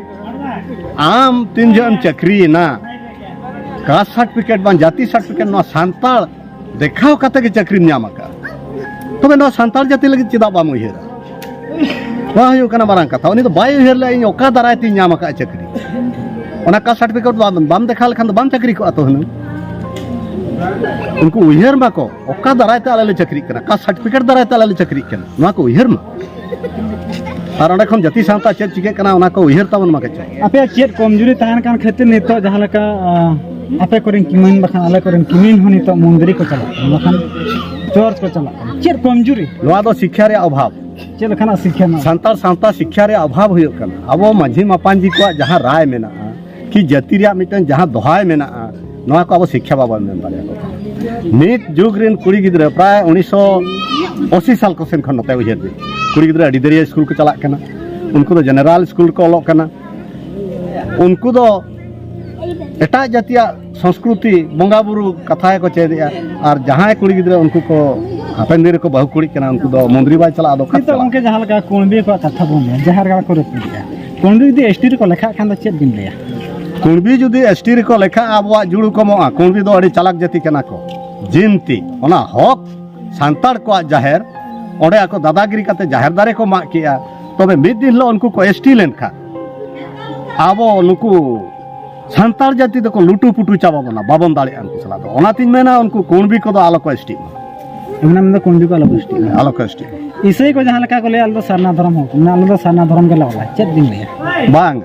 ᱟᱢ ᱛᱤᱱ ᱡᱚᱦᱚᱜ ᱮᱢ ᱪᱟᱹᱠᱨᱤᱭᱮᱱᱟ, ᱠᱟᱥᱴ ᱥᱟᱨᱴᱤᱯᱷᱤᱠᱮᱴ ᱵᱟᱝ ᱡᱟᱹᱛᱤ ᱥᱟᱨᱴᱤᱯᱷᱤᱠᱮᱴ, ᱱᱚᱣᱟ ᱥᱟᱱᱛᱟᱲ ᱫᱮᱠᱷᱟᱣ ᱠᱟᱛᱮ ᱜᱮ ᱪᱟᱹᱠᱨᱤᱢ ᱧᱟᱢ ᱟᱠᱟᱫᱼᱟ, ᱛᱚᱵᱮ ᱱᱚᱣᱟ ᱥᱟᱱᱛᱟᱲ ᱡᱟᱹᱛᱤ ᱞᱟᱹᱜᱤᱫ ᱪᱮᱫᱟᱜ ᱵᱟᱢ ᱩᱭᱦᱟᱹᱨᱟ? ᱱᱚᱣᱟ ᱦᱩᱭᱩᱜ ᱠᱟᱱᱟ ᱢᱟᱨᱟᱝ ᱠᱟᱛᱷᱟ᱾ ᱩᱱᱤ ᱫᱚ ᱵᱟᱭ ᱩᱭᱦᱟᱹᱨ ᱞᱮᱫᱼᱟ, ᱤᱧ ᱚᱠᱟ ᱫᱟᱨᱟᱭ ᱛᱤᱧ ᱧᱟᱢ ᱟᱠᱟᱫᱼᱟ ᱪᱟᱹᱠᱨᱤ᱾ ᱚᱱᱟ ᱠᱟᱥᱴ ᱥᱟᱨᱴᱤᱯᱷᱤᱠᱮᱴ ᱵᱟᱢ, ᱵᱟᱢ ᱫᱮᱠᱷᱟᱣ ᱞᱮᱠᱷᱟᱱ ᱫᱚ ᱵᱟᱢ ᱪᱟᱹᱠᱨᱤ ᱠᱚᱜᱼᱟ ᱛᱚ ᱦᱩᱱᱟᱹᱝ᱾ ᱩᱱᱠᱩ ᱩᱭᱦᱟᱹᱨ ᱢᱟᱠᱚ, ᱚᱠᱟ ᱫᱟᱨᱟᱭ ᱛᱮ ᱟᱞᱮ ᱞᱮ ᱪᱟᱹᱠᱨᱤᱜ ᱠᱟᱱᱟ, ᱠᱟᱥᱴ ᱥᱟᱨᱴᱤᱯᱷᱤᱠᱮᱴ ᱫᱟᱨᱟᱭ ᱛᱮ ᱟᱞᱮ ᱞᱮ ᱪᱟᱹᱠᱨᱤᱜ ᱠᱟᱱᱟ, ᱱᱚᱣᱟ ᱠᱚ ᱩᱭᱦᱟᱹᱨ ᱢᱟ᱾ ᱟᱨ ᱚᱸᱰᱮ ᱠᱷᱚᱱ ᱡᱟᱹᱛᱤ ᱥᱟᱶᱛᱟ ᱪᱮᱫ ᱪᱤᱠᱟᱹᱜ ᱠᱟᱱᱟ, ᱚᱱᱟ ᱠᱚ ᱩᱭᱦᱟᱹᱨ ᱛᱟᱵᱚᱱ ᱢᱟ ᱠᱟᱹᱡ᱾ ᱟᱯᱮᱭᱟᱜ ᱪᱮᱫ ᱠᱚᱢᱡᱩᱨᱤ ᱛᱟᱦᱮᱱ ᱠᱟᱱ ᱠᱷᱟᱹᱛᱤᱨ ᱱᱤᱛᱚᱜ ᱡᱟᱦᱟᱸ ᱞᱮᱠᱟ, ᱟ, ᱟᱯᱮ ᱠᱚᱨᱮᱱ ᱠᱤᱢᱤᱱ ᱵᱟᱠᱷᱟᱱ ᱟᱞᱮ ᱠᱚᱨᱮᱱ ᱠᱤᱢᱤᱱ ᱦᱚᱸ ᱱᱤᱛᱚᱜ ᱢᱚᱱᱫᱤᱨ ᱠᱚ ᱪᱟᱞᱟᱜ ᱠᱟᱱᱟ, ᱵᱟᱠᱷᱟᱱ ᱪᱚᱨᱪ ᱠᱚ ᱪᱟᱞᱟᱜ ᱠᱟᱱᱟ? ᱪᱮᱫ ᱠᱚᱢᱡᱩᱨᱤ? ᱱᱚᱣᱟ ᱫᱚ ᱥᱤᱠᱠᱷᱟ ᱨᱮᱭᱟᱜ ᱚᱵᱷᱟᱵᱽ᱾ ᱪᱮᱫ ᱞᱮᱠᱟᱱᱟᱜ ᱥᱤᱠᱠᱷᱟ ᱱᱚᱣᱟ? ᱥᱟᱱᱛᱟᱲ ᱥᱟᱶᱛᱟ ᱥᱤᱠᱠᱷᱟ ᱨᱮᱭᱟᱜ ᱚᱵᱷᱟᱵᱽ ᱦᱩᱭᱩᱜ ᱠᱟᱱᱟ᱾ ᱟᱵᱚ ᱢᱟᱹᱡᱷᱤ ᱢᱟᱯᱟᱧᱡᱤ ᱠᱚᱣᱟᱜ ᱡᱟᱦᱟᱸ ᱨᱟᱭ ᱢᱮᱱᱟᱜᱼᱟ, ᱠᱤ ᱡᱟᱹᱛᱤ ᱨᱮᱭᱟᱜ ᱢᱤᱫᱴᱟᱝ ᱡᱟᱦᱟᱸ ᱫᱚᱦᱟᱭ ᱢᱮᱱᱟᱜᱼᱟ, ᱱᱚᱣᱟ ᱠᱚ ᱟᱵᱚ ᱥᱤᱠᱠᱷᱟ ᱵᱟᱵᱚᱱ ᱮᱢ ᱫᱟᱲᱮᱭᱟᱠᱚ ᱠᱟᱱᱟ᱾ ᱱᱤᱛ ᱡᱩᱜᱽ ᱨᱮᱱ ᱠᱩᱲᱤ ᱜᱤᱫᱽᱨᱟᱹ ᱯᱨᱟᱭ ᱩᱱᱤᱥᱥᱚ ᱟᱥᱤ ᱥᱟᱞ ᱠᱚ ᱥᱮᱱ ᱠᱷᱚᱱ ᱱᱚᱛᱮ ᱩᱭᱦᱟᱹᱨ ᱵᱤᱱ, ᱠᱩᱲᱤ ᱜᱤᱫᱽᱨᱟᱹ ᱟᱹᱰᱤ ᱫᱟᱹᱨᱭᱟᱹ ᱥᱠᱩᱞ ᱠᱚ ᱪᱟᱞᱟᱜ ᱠᱟᱱᱟ, ᱩᱱᱠᱩ ᱫᱚ ᱡᱮᱱᱟᱨᱟᱞ ᱥᱠᱩᱞ ᱨᱮᱠᱚ ᱚᱞᱚᱜ ᱠᱟᱱᱟ, ᱩᱱᱠᱩ ᱫᱚ ᱮᱴᱟᱜ ᱡᱟᱹᱛᱤᱭᱟᱜ ᱥᱚᱝᱥᱠᱨᱩᱛᱤ, ᱵᱚᱸᱜᱟ ᱵᱩᱨᱩ ᱠᱟᱛᱷᱟ ᱜᱮᱠᱚ ᱪᱮᱫ ᱮᱫᱼᱟ᱾ ᱟᱨ ᱡᱟᱦᱟᱸᱭ ᱠᱩᱲᱤ ᱜᱤᱫᱽᱨᱟᱹ ᱩᱱᱠᱩ ᱠᱚ ᱦᱟᱯᱮᱱ ᱫᱤᱱ ᱨᱮᱠᱚ ᱵᱟᱹᱦᱩ ᱠᱩᱲᱤᱜ ᱠᱟᱱᱟ, ᱩᱱᱠᱩ ᱫᱚ ᱢᱚᱱᱫᱤᱨ ᱵᱟᱭ ᱪᱟᱞᱟᱜᱼᱟ, ᱟᱫᱚ ᱚᱠᱟᱛᱮ ᱱᱤᱛᱚᱜ ᱪᱟᱞᱟᱜᱼᱟ? ᱜᱚᱢᱠᱮ, ᱡᱟᱦᱟᱸ ᱞᱮᱠᱟ ᱠᱩᱬᱵᱤ ᱠᱚᱣᱟᱜ ᱠᱟᱛᱷᱟ ᱵᱚᱱ ᱞᱟᱹᱭᱟ, ᱡᱟᱦᱮᱨ ᱜᱟᱲ ᱠᱚ ᱨᱟᱹᱯᱩᱫᱮᱜᱼᱟ, ᱠᱩᱬᱵᱤ ᱡᱩᱫᱤ ᱮᱥ ᱴᱤ ᱨᱮᱠᱚ ᱞᱮᱠᱷᱟᱜ ᱠᱷᱟᱱ ᱫᱚ ᱪᱮᱫ ᱵᱤᱱ ᱞᱟᱹᱭᱟ? ᱠᱩᱬᱵᱤ ᱡᱩᱫᱤ ᱮᱥ ᱴᱤ ᱨᱮᱠᱚ ᱞᱮᱠᱷᱟᱜᱼᱟ, ᱟᱵᱚᱣᱟᱜ ᱡᱩᱲᱩ ᱠᱚᱢᱚᱜᱼᱟ᱾ ᱠᱩᱬᱵᱤ ᱫᱚ ᱟᱹᱰᱤ ᱪᱟᱞᱟᱠ ᱡᱟᱹᱛᱤ ᱠᱟᱱᱟ ᱠᱚ, ᱡᱤᱱᱛᱤ᱾ ᱚᱱᱟ ᱦᱚᱠ ᱥᱟᱱᱛᱟᱲ ᱠᱚᱣᱟᱜ ᱡᱟᱦᱮᱨ, ᱚᱸᱰᱮ ᱟᱠᱚ ᱫᱟᱫᱟᱜᱤᱨᱤ ᱠᱟᱛᱮ ᱡᱟᱦᱮᱨ ᱫᱟᱨᱮ ᱠᱚ ᱢᱟᱜ ᱠᱮᱜᱼᱟ᱾ ᱛᱚᱵᱮ ᱢᱤᱫ ᱫᱤᱱ ᱦᱤᱞᱳᱜ ᱩᱱᱠᱩ ᱠᱚ ᱮᱥ ᱴᱤ ᱞᱮᱱᱠᱷᱟᱱ ᱟᱵᱚ ᱱᱩᱠᱩ ᱥᱟᱱᱛᱟᱲ ᱡᱟᱹᱛᱤ ᱫᱚᱠᱚ ᱞᱩᱴᱩ ᱯᱩᱴᱩ ᱪᱟᱵᱟ ᱵᱚᱱᱟ, ᱵᱟᱵᱚᱱ ᱫᱟᱲᱮᱭᱟᱜᱼᱟ ᱩᱱᱠᱩ ᱥᱟᱞᱟᱜ ᱫᱚ᱾ ᱚᱱᱟᱛᱤᱧ ᱢᱮᱱᱟ, ᱩᱱᱠᱩ ᱠᱩᱬᱵᱤ ᱠᱚᱫᱚ ᱟᱞᱚ ᱠᱚ ᱮᱥ ᱴᱤᱜ ᱢᱟ᱾ ᱢᱮᱱᱟ ᱢᱮᱱᱫᱚ ᱠᱩᱬᱵᱤ ᱠᱚ ᱟᱞᱚ ᱠᱚ ᱮᱥ ᱴᱤᱜ ᱢᱟ᱾ ᱟᱞᱚ ᱠᱚ ᱮᱥ ᱴᱤᱜ ᱢᱟ᱾ ᱤᱥᱟᱹᱭ ᱠᱚ ᱡᱟᱦᱟᱸ ᱞᱮᱠᱟ ᱠᱚ ᱞᱟᱹᱭᱟ, ᱟᱞᱮ ᱫᱚ ᱥᱟᱨᱱᱟ ᱫᱷᱚᱨᱚᱢ ᱦᱚᱲ ᱠᱟᱱᱟ, ᱟᱞᱮ ᱫᱚ ᱥᱟᱨᱱᱟ ᱫᱷᱚᱨᱚᱢ ᱜᱮᱞᱮ ᱚᱞᱟ, ᱪᱮᱫ ᱵᱤᱱ ᱞᱟᱹᱭᱟ? ᱵᱟᱝ᱾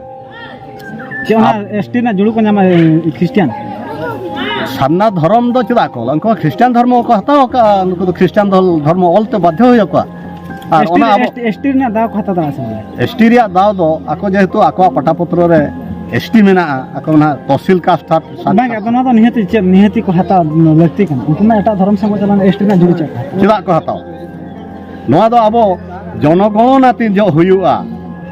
ᱪᱮᱫ ᱚᱱᱟ ᱟᱵ- ᱮᱥ ᱴᱤ ᱨᱮᱱᱟᱜ ᱡᱩᱲᱩ ᱠᱚ ᱧᱟᱢᱟ, ᱮ, ᱠᱷᱨᱤᱥᱴᱤᱭᱟᱱ? ᱥᱟᱨᱱᱟ ᱫᱷᱚᱨᱚᱢ ᱫᱚ ᱪᱮᱫᱟᱜ ᱠᱚ ᱚᱞᱟ? ᱩᱱᱠᱩ ᱢᱟ ᱠᱷᱨᱤᱥᱴᱤᱭᱟᱱ ᱫᱷᱚᱨᱢᱚ ᱠᱚ ᱦᱟᱛᱟᱣ ᱟᱠᱟᱫᱼᱟ, ᱱᱩᱠᱩ ᱫᱚ ᱠᱷᱨᱤᱥᱴᱤᱭᱟᱱ ᱫᱷᱚᱨ-, ᱫᱷᱚᱨᱢᱚ ᱚᱞ ᱛᱮ ᱵᱟᱫᱷᱭᱚ ᱦᱩᱭ ᱟᱠᱚᱣᱟ᱾ ᱟᱨ ᱮᱥ ᱴᱤ ᱚᱱᱟ ᱨᱮ-, ᱟᱵᱚ ᱮᱥ ᱴᱤ, ᱮᱥ ᱴᱤ ᱨᱮᱱᱟᱜ ᱫᱟᱣ ᱠᱚ ᱦᱟᱛᱟᱣ ᱫᱟᱲᱮᱭᱟᱜᱼᱟ ᱥᱮ ᱵᱟᱝ? ᱮᱥ ᱴᱤ ᱨᱮᱭᱟᱜ ᱫᱟᱣ ᱫᱚ ᱟᱠᱚ ᱡᱮᱦᱮᱛᱩ ᱟᱠᱚᱣᱟᱜ ᱯᱟᱴᱟ ᱯᱚᱛᱨᱚ ᱨᱮ ᱮᱥ ᱴᱤ ᱢᱮᱱᱟᱜᱼᱟ, ᱟᱠᱚ ᱚᱱᱟ ᱛᱚᱦᱥᱤᱞ ᱠᱟᱥᱴ ᱟᱨ ᱥᱟᱵ ᱵᱟᱝ, ᱟᱫᱚ ᱱᱚᱣᱟ ᱫᱚ ᱱᱤᱦᱟᱹᱛᱤ ᱪᱮᱫ, ᱱᱤᱦᱟᱹᱛᱤ ᱠᱚ ᱦᱟᱛᱟᱣ ᱞᱟᱹᱠᱛᱤ ᱠᱟᱱᱟ᱾ ᱩᱱᱠᱩ ᱢᱟ ᱮᱴᱟᱜ ᱫᱷᱚᱨᱚᱢ ᱥᱟᱶ ᱠᱚ ᱪᱟᱞᱟᱣ ᱮᱱᱟ, ᱮᱥ ᱴᱤ ᱨᱮᱱᱟᱜ ᱡᱩᱲᱤ ᱪᱮᱫ? ᱪᱮᱫᱟᱜ ᱠᱚ ᱦᱟᱛᱟᱣᱟ? ᱱᱚᱣᱟ ᱫᱚ ᱟᱵᱚ ᱡᱚᱱᱚᱜᱚᱬᱚᱱᱟ ᱛᱤᱱ ᱡᱚᱦᱚᱜ ᱦᱩᱭᱩᱜᱼᱟ,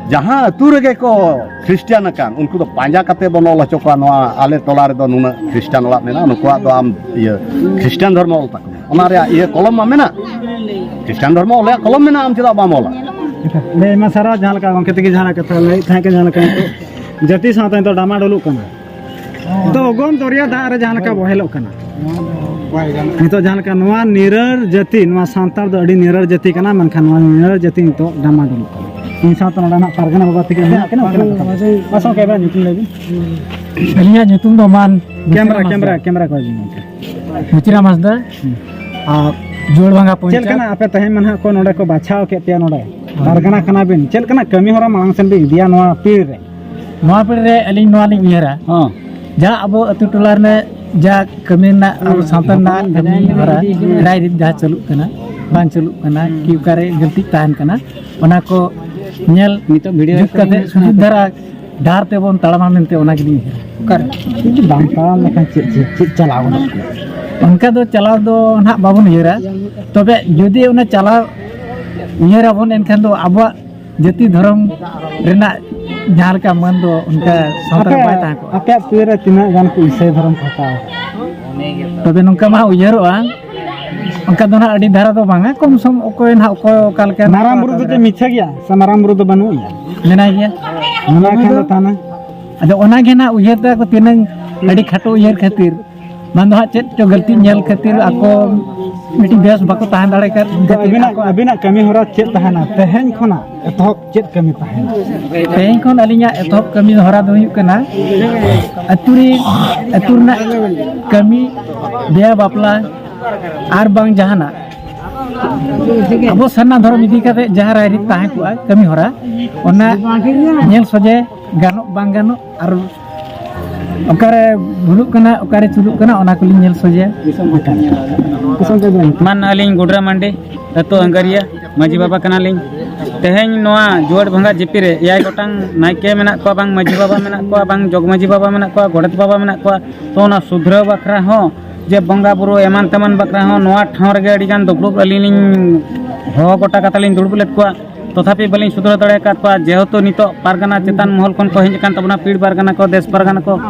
ᱡᱟᱦᱟᱸ ᱟᱹᱛᱩ ᱨᱮᱜᱮ ᱠᱚ ᱠᱷᱨᱤᱥᱴᱤᱭᱟᱱ ᱟᱠᱟᱱ, ᱩᱱᱠᱩ ᱫᱚ ᱯᱟᱸᱡᱟ ᱠᱟᱛᱮ ᱵᱚᱱ ᱚᱞ ᱦᱚᱪᱚ ᱠᱚᱣᱟ, ᱱᱚᱣᱟ ᱟᱞᱮ ᱴᱚᱞᱟ ᱨᱮᱫᱚ ᱱᱩᱱᱟᱹᱜ ᱠᱷᱨᱤᱥᱴᱟᱱ ᱚᱲᱟᱜ ᱢᱮᱱᱟᱜᱼᱟ, ᱱᱩᱠᱩᱣᱟᱜ ᱫᱚ ᱟᱢ ᱤᱭᱟᱹ ᱠᱷᱨᱤᱥᱴᱟᱱ ᱫᱷᱚᱨᱢᱚ ᱚᱞ ᱛᱟᱠᱚ ᱢᱮ᱾ ᱚᱱᱟ ᱨᱮᱭᱟᱜ ᱤᱭᱟᱹ ᱠᱚᱞᱚᱢ ᱢᱟ ᱢᱮᱱᱟᱜ, ᱠᱷᱨᱤᱥᱴᱟᱱ ᱫᱷᱚᱨᱢᱚ ᱚᱞ ᱨᱮᱭᱟᱜ ᱠᱚᱞᱚᱢ ᱢᱮᱱᱟᱜᱼᱟ, ᱟᱢ ᱪᱮᱫᱟᱜ ᱵᱟᱢ ᱚᱞᱟ? ᱟᱹᱰᱤ ᱟᱭᱢᱟ ᱥᱟᱨᱦᱟᱣ, ᱡᱟᱦᱟᱸ ᱞᱮᱠᱟ ᱜᱚᱢᱠᱮ ᱛᱟᱹᱠᱤᱱ ᱡᱟᱦᱟᱸ ᱠᱟᱛᱷᱟ ᱞᱟᱹᱭᱮᱫ ᱛᱟᱦᱮᱸ ᱠᱟᱱᱟ, ᱡᱟᱦᱟᱸ ᱞᱮᱠᱟ ᱱᱤᱛᱚᱜ ᱡᱟᱹᱛᱤ ᱥᱟᱶᱛᱟ ᱱᱤᱛᱚᱜ ᱰᱟᱢᱟᱰᱳᱞᱚᱜ ᱠᱟᱱᱟ, ᱱᱤᱛᱚᱜ ᱚᱜᱚᱢ ᱫᱚᱨᱭᱟ ᱫᱟᱜ ᱨᱮ ᱡᱟᱦᱟᱸ ᱞᱮᱠᱟ ᱵᱚᱦᱮᱞᱚᱜ ᱠᱟᱱᱟ, ᱱᱤᱛᱚᱜ ᱡᱟᱦᱟᱸ ᱞᱮᱠᱟ ᱱᱚᱣᱟ ᱱᱤᱨᱟᱹᱲ ᱡᱟᱹᱛᱤ, ᱱᱚᱣᱟ ᱥᱟᱱᱛᱟᱲ ᱫᱚ ᱟᱹᱰᱤ ᱱᱤᱨᱟᱹᱲ ᱡᱟᱹᱛᱤ ᱠᱟᱱᱟ, ᱢᱮᱱᱠᱷᱟᱱ ᱱᱚᱣᱟ ᱱᱤᱨᱟᱹᱲ ᱡᱟᱹᱛᱤ ᱱᱤᱛᱚᱜ ᱰᱟᱢᱟᱰᱳᱞᱚᱜ ᱠᱟᱱᱟ᱾ ᱤᱧ ᱥᱟᱶᱛᱮ ᱱᱚᱰᱮ ᱱᱟᱜ ᱯᱟᱨᱜᱟᱱᱟ ᱵᱟᱵᱟ ᱛᱟᱹᱠᱤᱱ ᱢᱮᱱᱟᱜ ᱠᱤᱱᱟ, ᱩᱱᱠᱤᱱᱟᱜ ᱠᱟᱛᱷᱟ᱾ ᱢᱟᱥᱮ ᱜᱚᱢᱠᱮ, ᱟᱵᱮᱱᱟᱜ ᱧᱩᱛᱩᱢ ᱞᱟᱹᱭ ᱵᱤᱱ᱾ ᱟᱹᱞᱤᱧᱟᱜ ᱧᱩᱛᱩᱢ ᱫᱚ ᱢᱟᱱ ᱠᱮᱢᱨᱟ, ᱢᱩᱪᱤᱨᱟᱢ ᱠᱮᱢᱨᱟ, ᱦᱟᱸᱥᱫᱟ᱾ ᱠᱮᱢᱨᱟ ᱠᱚ ᱤᱫᱤ ᱜᱚᱢᱠᱮ᱾ ᱢᱩᱪᱤᱨᱟᱢ ᱦᱟᱸᱥᱫᱟ᱾ ᱟᱨ ᱡᱳᱲᱵᱷᱟᱸᱜᱟ ᱪᱮᱫ ᱯᱚᱧᱪᱟᱭᱮᱛ᱾ ᱞᱮᱠᱟᱱᱟᱜ ᱟᱯᱮ ᱛᱮᱦᱮᱧ ᱢᱟ ᱱᱟᱦᱟᱜ ᱠᱚ ᱱᱚᱰᱮ ᱠᱚ ᱵᱟᱪᱷᱟᱣ ᱠᱮᱫ ᱯᱮᱭᱟ ᱱᱚᱰᱮ ᱦᱳᱭ᱾ ᱯᱟᱨᱜᱟᱱᱟ ᱠᱟᱱᱟ ᱵᱤᱱ, ᱪᱮᱫ ᱞᱮᱠᱟᱱᱟᱜ ᱠᱟᱹᱢᱤ ᱦᱚᱨᱟ ᱢᱟᱲᱟᱝ ᱥᱮᱱ ᱵᱤᱱ ᱤᱫᱤᱭᱟ ᱱᱚᱣᱟ ᱯᱤᱲ ᱨᱮ? ᱱᱚᱣᱟ ᱯᱤᱲ ᱨᱮ ᱟᱹᱞᱤᱧ ᱱᱚᱣᱟ ᱞᱤᱧ ᱩᱭᱦᱟᱹᱨᱟ, ᱦᱚᱸ᱾ ᱡᱟᱦᱟᱸ ᱟᱵᱚ ᱟᱹᱛᱩ ᱴᱚᱞᱟ ᱨᱮ ᱡᱟ ᱠᱟᱹᱢᱤ ᱨᱮᱱᱟᱜ ᱟᱵᱚ ᱥᱟᱶᱛᱟ ᱨᱮᱱᱟᱜ ᱠᱟᱹᱢᱤ ᱦᱚᱨᱟ, ᱨᱟᱭᱨᱤᱛ ᱡᱟᱦᱟᱸ ᱪᱟᱹᱞᱩᱜ ᱠᱟᱱᱟ, ᱵᱟᱝ ᱪᱟᱹᱞᱩᱜ ᱠᱟᱱᱟ, ᱠᱤ ᱚᱠᱟᱨᱮ ᱜᱟᱹᱞᱛᱤ ᱛᱟᱦᱮᱱ ᱠᱟᱱᱟ, ᱚᱱᱟ ᱠᱚ ᱧᱮᱞ ᱱᱤᱛᱚᱜ ᱵᱷᱤᱰᱤᱭᱳ ᱡᱩᱛ ᱠᱟᱛᱮ ᱥᱩᱡᱩᱜ ᱫᱷᱟᱨᱟ ᱰᱟᱦᱟᱨ ᱛᱮᱵᱚᱱ ᱛᱟᱲᱟᱢᱟ ᱢᱮᱱᱛᱮ ᱚᱱᱟ ᱜᱮᱞᱤᱧ ᱩᱭᱦᱟᱹᱨᱟ᱾ ᱚᱠᱟᱨᱮ? ᱡᱩᱫᱤ ᱵᱟᱝ ᱛᱟᱲᱟᱢ ᱞᱮᱠᱷᱟᱱ ᱪᱮᱫ, ᱪᱮᱫ, ᱪᱮᱫ ᱪᱟᱞᱟᱣ ᱜᱚᱫᱚᱜ ᱠᱟᱱᱟ? ᱚᱱᱠᱟ ᱫᱚ ᱪᱟᱞᱟᱣ ᱫᱚ ᱱᱟᱦᱟᱜ ᱵᱟᱵᱚᱱ ᱩᱭᱦᱟᱹᱨᱟ, ᱛᱚᱵᱮ ᱡᱩᱫᱤ ᱚᱱᱟ ᱪᱟᱞᱟᱣ ᱩᱭᱦᱟᱹᱨᱟᱵᱚᱱ ᱮᱱᱠᱷᱟᱱ ᱫᱚ ᱟᱵᱚᱣᱟᱜ ᱡᱟᱹᱛᱤ ᱫᱷᱚᱨᱚᱢ ᱨᱮᱱᱟᱜ ᱡᱟᱦᱟᱸ ᱞᱮᱠᱟ ᱢᱟᱹᱱ ᱫᱚ ᱚᱱᱠᱟ ᱥᱟᱶᱛᱟ ᱨᱮ ᱵᱟᱭ ᱛᱟᱦᱮᱸ ᱠᱚᱜᱼᱟ᱾ ᱟᱯᱮᱭᱟᱜ ᱯᱤᱲ ᱨᱮ ᱛᱤᱱᱟᱹᱜ ᱜᱟᱱ ᱠᱚ ᱤᱥᱟᱹᱭ ᱫᱷᱚᱨᱚᱢ ᱠᱚ ᱦᱟᱛᱟᱣᱟ? ᱛᱚᱵᱮ ᱱᱚᱝᱠᱟ ᱢᱟ ᱩᱭᱦᱟᱹᱨᱚᱜᱼᱟ, ᱚᱱᱠᱟ ᱫᱚ ᱱᱟᱦᱟᱜ ᱟᱹᱰᱤ ᱫᱷᱟᱨᱟ ᱫᱚ ᱵᱟᱝᱟ, ᱠᱚᱢ ᱥᱚᱢ ᱚᱠᱚᱭ ᱱᱟᱦᱟᱜ ᱚᱠᱚᱭ ᱚᱠᱟ ᱞᱮᱠᱟ ᱢᱟᱨᱟᱝ ᱵᱩᱨᱩ ᱫᱚ ᱪᱮᱫ ᱢᱤᱪᱷᱟᱹ ᱜᱮᱭᱟ ᱥᱮ ᱢᱟᱨᱟᱝ ᱵᱩᱨᱩ ᱫᱚ ᱵᱟᱹᱱᱩᱜ ᱜᱮᱭᱟ? ᱢᱮᱱᱟᱭ ᱜᱮᱭᱟ᱾ ᱢᱮᱱᱟᱭ ᱠᱷᱟᱱ ᱫᱚ ᱛᱟᱦᱮᱱᱟ᱾ ᱟᱫᱚ ᱚᱱᱟ ᱜᱮ ᱱᱟᱦᱟᱜ ᱩᱭᱦᱟᱹᱨ ᱫᱟ ᱠᱚ ᱛᱤᱱᱟᱹᱝ ᱟᱹᱰᱤ ᱠᱷᱟᱴᱚ ᱩᱭᱦᱟᱹᱨ ᱠᱷᱟᱹᱛᱤᱨ ᱵᱟᱝ ᱫᱚ ᱦᱟᱸᱜ ᱪᱮᱫ ᱪᱚ ᱜᱟᱹᱞᱛᱤ ᱧᱮᱞ ᱠᱷᱟᱹᱛᱤᱨ ᱟᱠᱚ ᱢᱤᱫᱴᱤᱡ ᱵᱮᱥ ᱵᱟᱠᱚ ᱛᱟᱦᱮᱸ ᱫᱟᱲᱮ ᱠᱟᱫ ᱛᱚ ᱠᱷᱟᱹᱛᱤᱨ ᱟᱹᱵᱤᱱᱟᱜ, ᱟᱠᱚᱣᱟᱜ ᱟᱹᱵᱤᱱᱟᱜ ᱠᱟᱹᱢᱤ ᱦᱚᱨᱟ ᱪᱮᱫ ᱛᱟᱦᱮᱱᱟ ᱛᱮᱦᱮᱧ ᱠᱷᱚᱱᱟᱜ ᱮᱛᱚᱦᱚᱵ? ᱪᱮᱫ ᱠᱟᱹᱢᱤ ᱛᱟᱦᱮᱱᱟ? ᱛᱮᱦᱮᱧ ᱠᱷᱚᱱ ᱟᱹᱞᱤᱧᱟᱜ ᱮᱛᱚᱦᱚᱵ ᱠᱟᱹᱢᱤ ᱦᱚᱨᱟ ᱫᱚ ᱦᱩᱭᱩᱜ ᱠᱟᱱᱟ, ᱟᱹᱛᱩ ᱨᱮ, ᱟᱹᱛᱩ ᱨᱮᱱᱟᱜ ᱠᱟᱹᱢᱤ, ᱵᱤᱦᱟᱹ ᱵᱟᱯᱞᱟ ᱟᱨ ᱵᱟᱝ ᱡᱟᱦᱟᱱᱟᱜ ᱟᱵᱚ ᱥᱟᱨᱱᱟ ᱫᱷᱚᱨᱚᱢ ᱤᱫᱤ ᱠᱟᱛᱮ ᱡᱟᱦᱟᱸ ᱨᱟᱭᱨᱤᱛ ᱛᱟᱦᱮᱸ ᱠᱚᱜᱼᱟ, ᱠᱟᱹᱢᱤ ᱦᱚᱨᱟ, ᱚᱱᱟ ᱧᱮᱞ ᱥᱚᱡᱷᱮ ᱜᱟᱱᱚᱜ ᱵᱟᱝ ᱜᱟᱱᱚᱜ ᱟᱨ ᱚᱠᱟᱨᱮ ᱵᱷᱩᱞᱩᱜ ᱠᱟᱱᱟ, ᱚᱠᱟᱨᱮ ᱪᱩᱞᱩᱜ ᱠᱟᱱᱟ, ᱚᱱᱟ ᱠᱚᱞᱤᱧ ᱧᱮᱞ ᱥᱚᱡᱷᱮᱭᱟ᱾ ᱢᱟᱱ ᱟᱹᱞᱤᱧ ᱜᱩᱰᱨᱟ ᱢᱟᱱᱰᱤ, ᱟᱹᱛᱩ ᱟᱝᱜᱟᱨᱤᱭᱟᱹ, ᱢᱟᱹᱡᱷᱤ ᱵᱟᱵᱟ ᱠᱟᱱᱟᱞᱤᱧ᱾ ᱛᱮᱦᱮᱧ ᱱᱚᱣᱟ ᱡᱩᱣᱟᱹᱲ ᱵᱷᱟᱸᱜᱟ ᱡᱤᱯᱤ ᱨᱮ ᱮᱭᱟᱭ ᱜᱚᱴᱟᱝ ᱱᱟᱭᱠᱮ ᱢᱮᱱᱟᱜ ᱠᱚᱣᱟ, ᱵᱟᱝ ᱢᱟᱹᱡᱷᱤ ᱵᱟᱵᱟ ᱢᱮᱱᱟᱜ ᱠᱚᱣᱟ, ᱵᱟᱝ ᱡᱚᱜᱽ ᱢᱟᱹᱡᱷᱤ ᱵᱟᱵᱟ ᱢᱮᱱᱟᱜ ᱠᱚᱣᱟ, ᱜᱚᱰᱮᱛ ᱵᱟᱵᱟ ᱢᱮᱱᱟᱜ ᱠᱚᱣᱟ᱾ ᱛᱚ ᱚᱱᱟ ᱥᱩᱫᱷᱨᱟᱹᱣ ᱵᱟᱠᱷᱨᱟ ᱦᱚᱸ ᱡᱮ ᱵᱚᱸᱜᱟ ᱵᱩᱨᱩ ᱮᱢᱟᱱ ᱛᱮᱢᱟᱱ ᱵᱟᱠᱷᱨᱟ ᱦᱚᱸ ᱱᱚᱣᱟ ᱴᱷᱟᱶ ᱨᱮᱜᱮ ᱟᱹᱰᱤ ᱜᱟᱱ ᱫᱩᱯᱲᱩᱵ ᱟᱹᱞᱤᱧ ᱞᱤᱧ ᱦᱚᱦᱚ ᱜᱚᱴᱟ ᱠᱟᱛᱮ ᱞᱤᱧ ᱫᱩᱲᱩᱵ ᱞᱮᱫ ᱠᱚᱣᱟ᱾ ᱛᱚᱛᱷᱟᱯᱤ ᱵᱟᱹᱞᱤᱧ ᱥᱩᱫᱷᱨᱟᱹᱣ ᱫᱟᱲᱮ ᱟᱠᱟᱫ ᱠᱚᱣᱟ, ᱡᱮᱦᱮᱛᱩ ᱱᱤᱛᱚᱜ ᱯᱟᱨᱜᱟᱱᱟ ᱪᱮᱛᱟᱱ ᱢᱚᱦᱚᱞ ᱠᱷᱚᱱ ᱠᱚ ᱦᱮᱡ ᱟᱠᱟᱱ ᱛᱟᱵᱚᱱᱟ, ᱯᱤᱲ ᱯᱟᱨᱜᱟᱱᱟ ᱠᱚ, ᱫᱮᱥ ᱯᱟᱨᱜᱟᱱᱟ ᱠᱚ,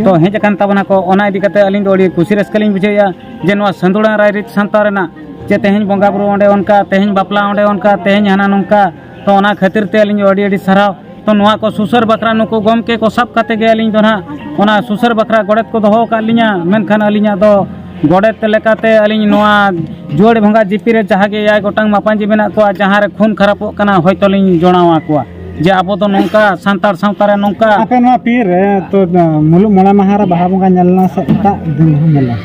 ᱛᱚ ᱦᱮᱡ ᱟᱠᱟᱱ ᱛᱟᱵᱚᱱᱟ ᱠᱚ᱾ ᱚᱱᱟ ᱤᱫᱤ ᱠᱟᱛᱮ ᱟᱹᱞᱤᱧ ᱫᱚ ᱟᱹᱰᱤ ᱠᱩᱥᱤ ᱨᱟᱹᱥᱠᱟᱹ ᱞᱤᱧ ᱵᱩᱡᱷᱟᱹᱣᱮᱫᱼᱟ ᱡᱮ ᱱᱚᱣᱟ ᱥᱟᱹᱫᱩᱲᱟ ᱨᱟᱭᱨᱤᱛ ᱥᱟᱶᱛᱟ ᱨᱮᱱᱟᱜ ᱡᱮ ᱛᱮᱦᱮᱧ ᱵᱚᱸᱜᱟ ᱵᱩᱨᱩ ᱚᱸᱰᱮ ᱚᱱᱠᱟ, ᱛᱮᱦᱮᱧ ᱵᱟᱯᱞᱟ ᱚᱸᱰᱮ ᱚᱱᱠᱟ, ᱛᱮᱦᱮᱧ ᱦᱟᱱᱟ ᱱᱚᱝᱠᱟ, ᱛᱚ ᱚᱱᱟ ᱠᱷᱟᱹᱛᱤᱨ ᱛᱮ ᱟᱹᱞᱤᱧ ᱫᱚ ᱟᱹᱰᱤ ᱟᱹᱰᱤ ᱥᱟᱨᱦᱟᱣ᱾ ᱛᱚ ᱱᱚᱣᱟ ᱠᱚ ᱥᱩᱥᱟᱹᱨ ᱵᱟᱠᱷᱨᱟ ᱱᱩᱠᱩ ᱜᱚᱢᱠᱮ ᱠᱚ ᱥᱟᱵ ᱠᱟᱛᱮ ᱜᱮ ᱟᱹᱞᱤᱧ ᱫᱚ ᱱᱟᱦᱟᱜ ᱚᱱᱟ ᱥᱩᱥᱟᱹᱨ ᱵᱟᱠᱷᱨᱟ ᱜᱚᱰᱮᱛ ᱠᱚ ᱫᱚᱦᱚ ᱟᱠᱟᱫ ᱞᱤᱧᱟ, ᱢᱮᱱᱠᱷᱟᱱ ᱟᱹᱞᱤᱧᱟᱜ ᱫᱚ ᱜᱚᱰᱮᱛ ᱞᱮᱠᱟᱛᱮ ᱟᱹᱞᱤᱧ ᱱᱚᱣᱟ ᱡᱩᱣᱟᱹᱲ ᱵᱷᱚᱸᱜᱟ ᱡᱤᱯᱤ ᱨᱮ ᱡᱟᱦᱟᱸ ᱜᱮ ᱮᱭᱟᱭ ᱜᱚᱴᱟᱝ ᱢᱟᱯᱟᱧᱡᱤ ᱢᱮᱱᱟᱜ ᱠᱚᱣᱟ, ᱡᱟᱦᱟᱸ ᱨᱮ ᱠᱷᱩᱱ ᱠᱷᱟᱨᱟᱯᱚᱜ ᱠᱟᱱᱟ, ᱦᱚᱭᱛᱚ ᱞᱤᱧ ᱡᱚᱲᱟᱣ ᱟᱠᱚᱣᱟ ᱡᱮ ᱟᱵᱚ ᱫᱚ ᱱᱚᱝᱠᱟ ᱥᱟᱱᱛᱟᱲ ᱥᱟᱶᱛᱟ ᱨᱮ ᱱᱚᱝᱠᱟ᱾ ᱟᱯᱮ ᱱᱚᱣᱟ ᱯᱤᱲ ᱨᱮ ᱛᱚ, ᱢᱩᱞᱩᱜ ᱢᱚᱬᱮ ᱢᱟᱦᱟ ᱨᱮ ᱵᱟᱦᱟ ᱵᱚᱸᱜᱟ ᱧᱮᱞ ᱞᱮᱱᱟ ᱥᱮ ᱮᱴᱟᱜ ᱫᱤᱱ ᱦᱚᱸ ᱧᱮᱞ ᱞᱮᱱᱟ?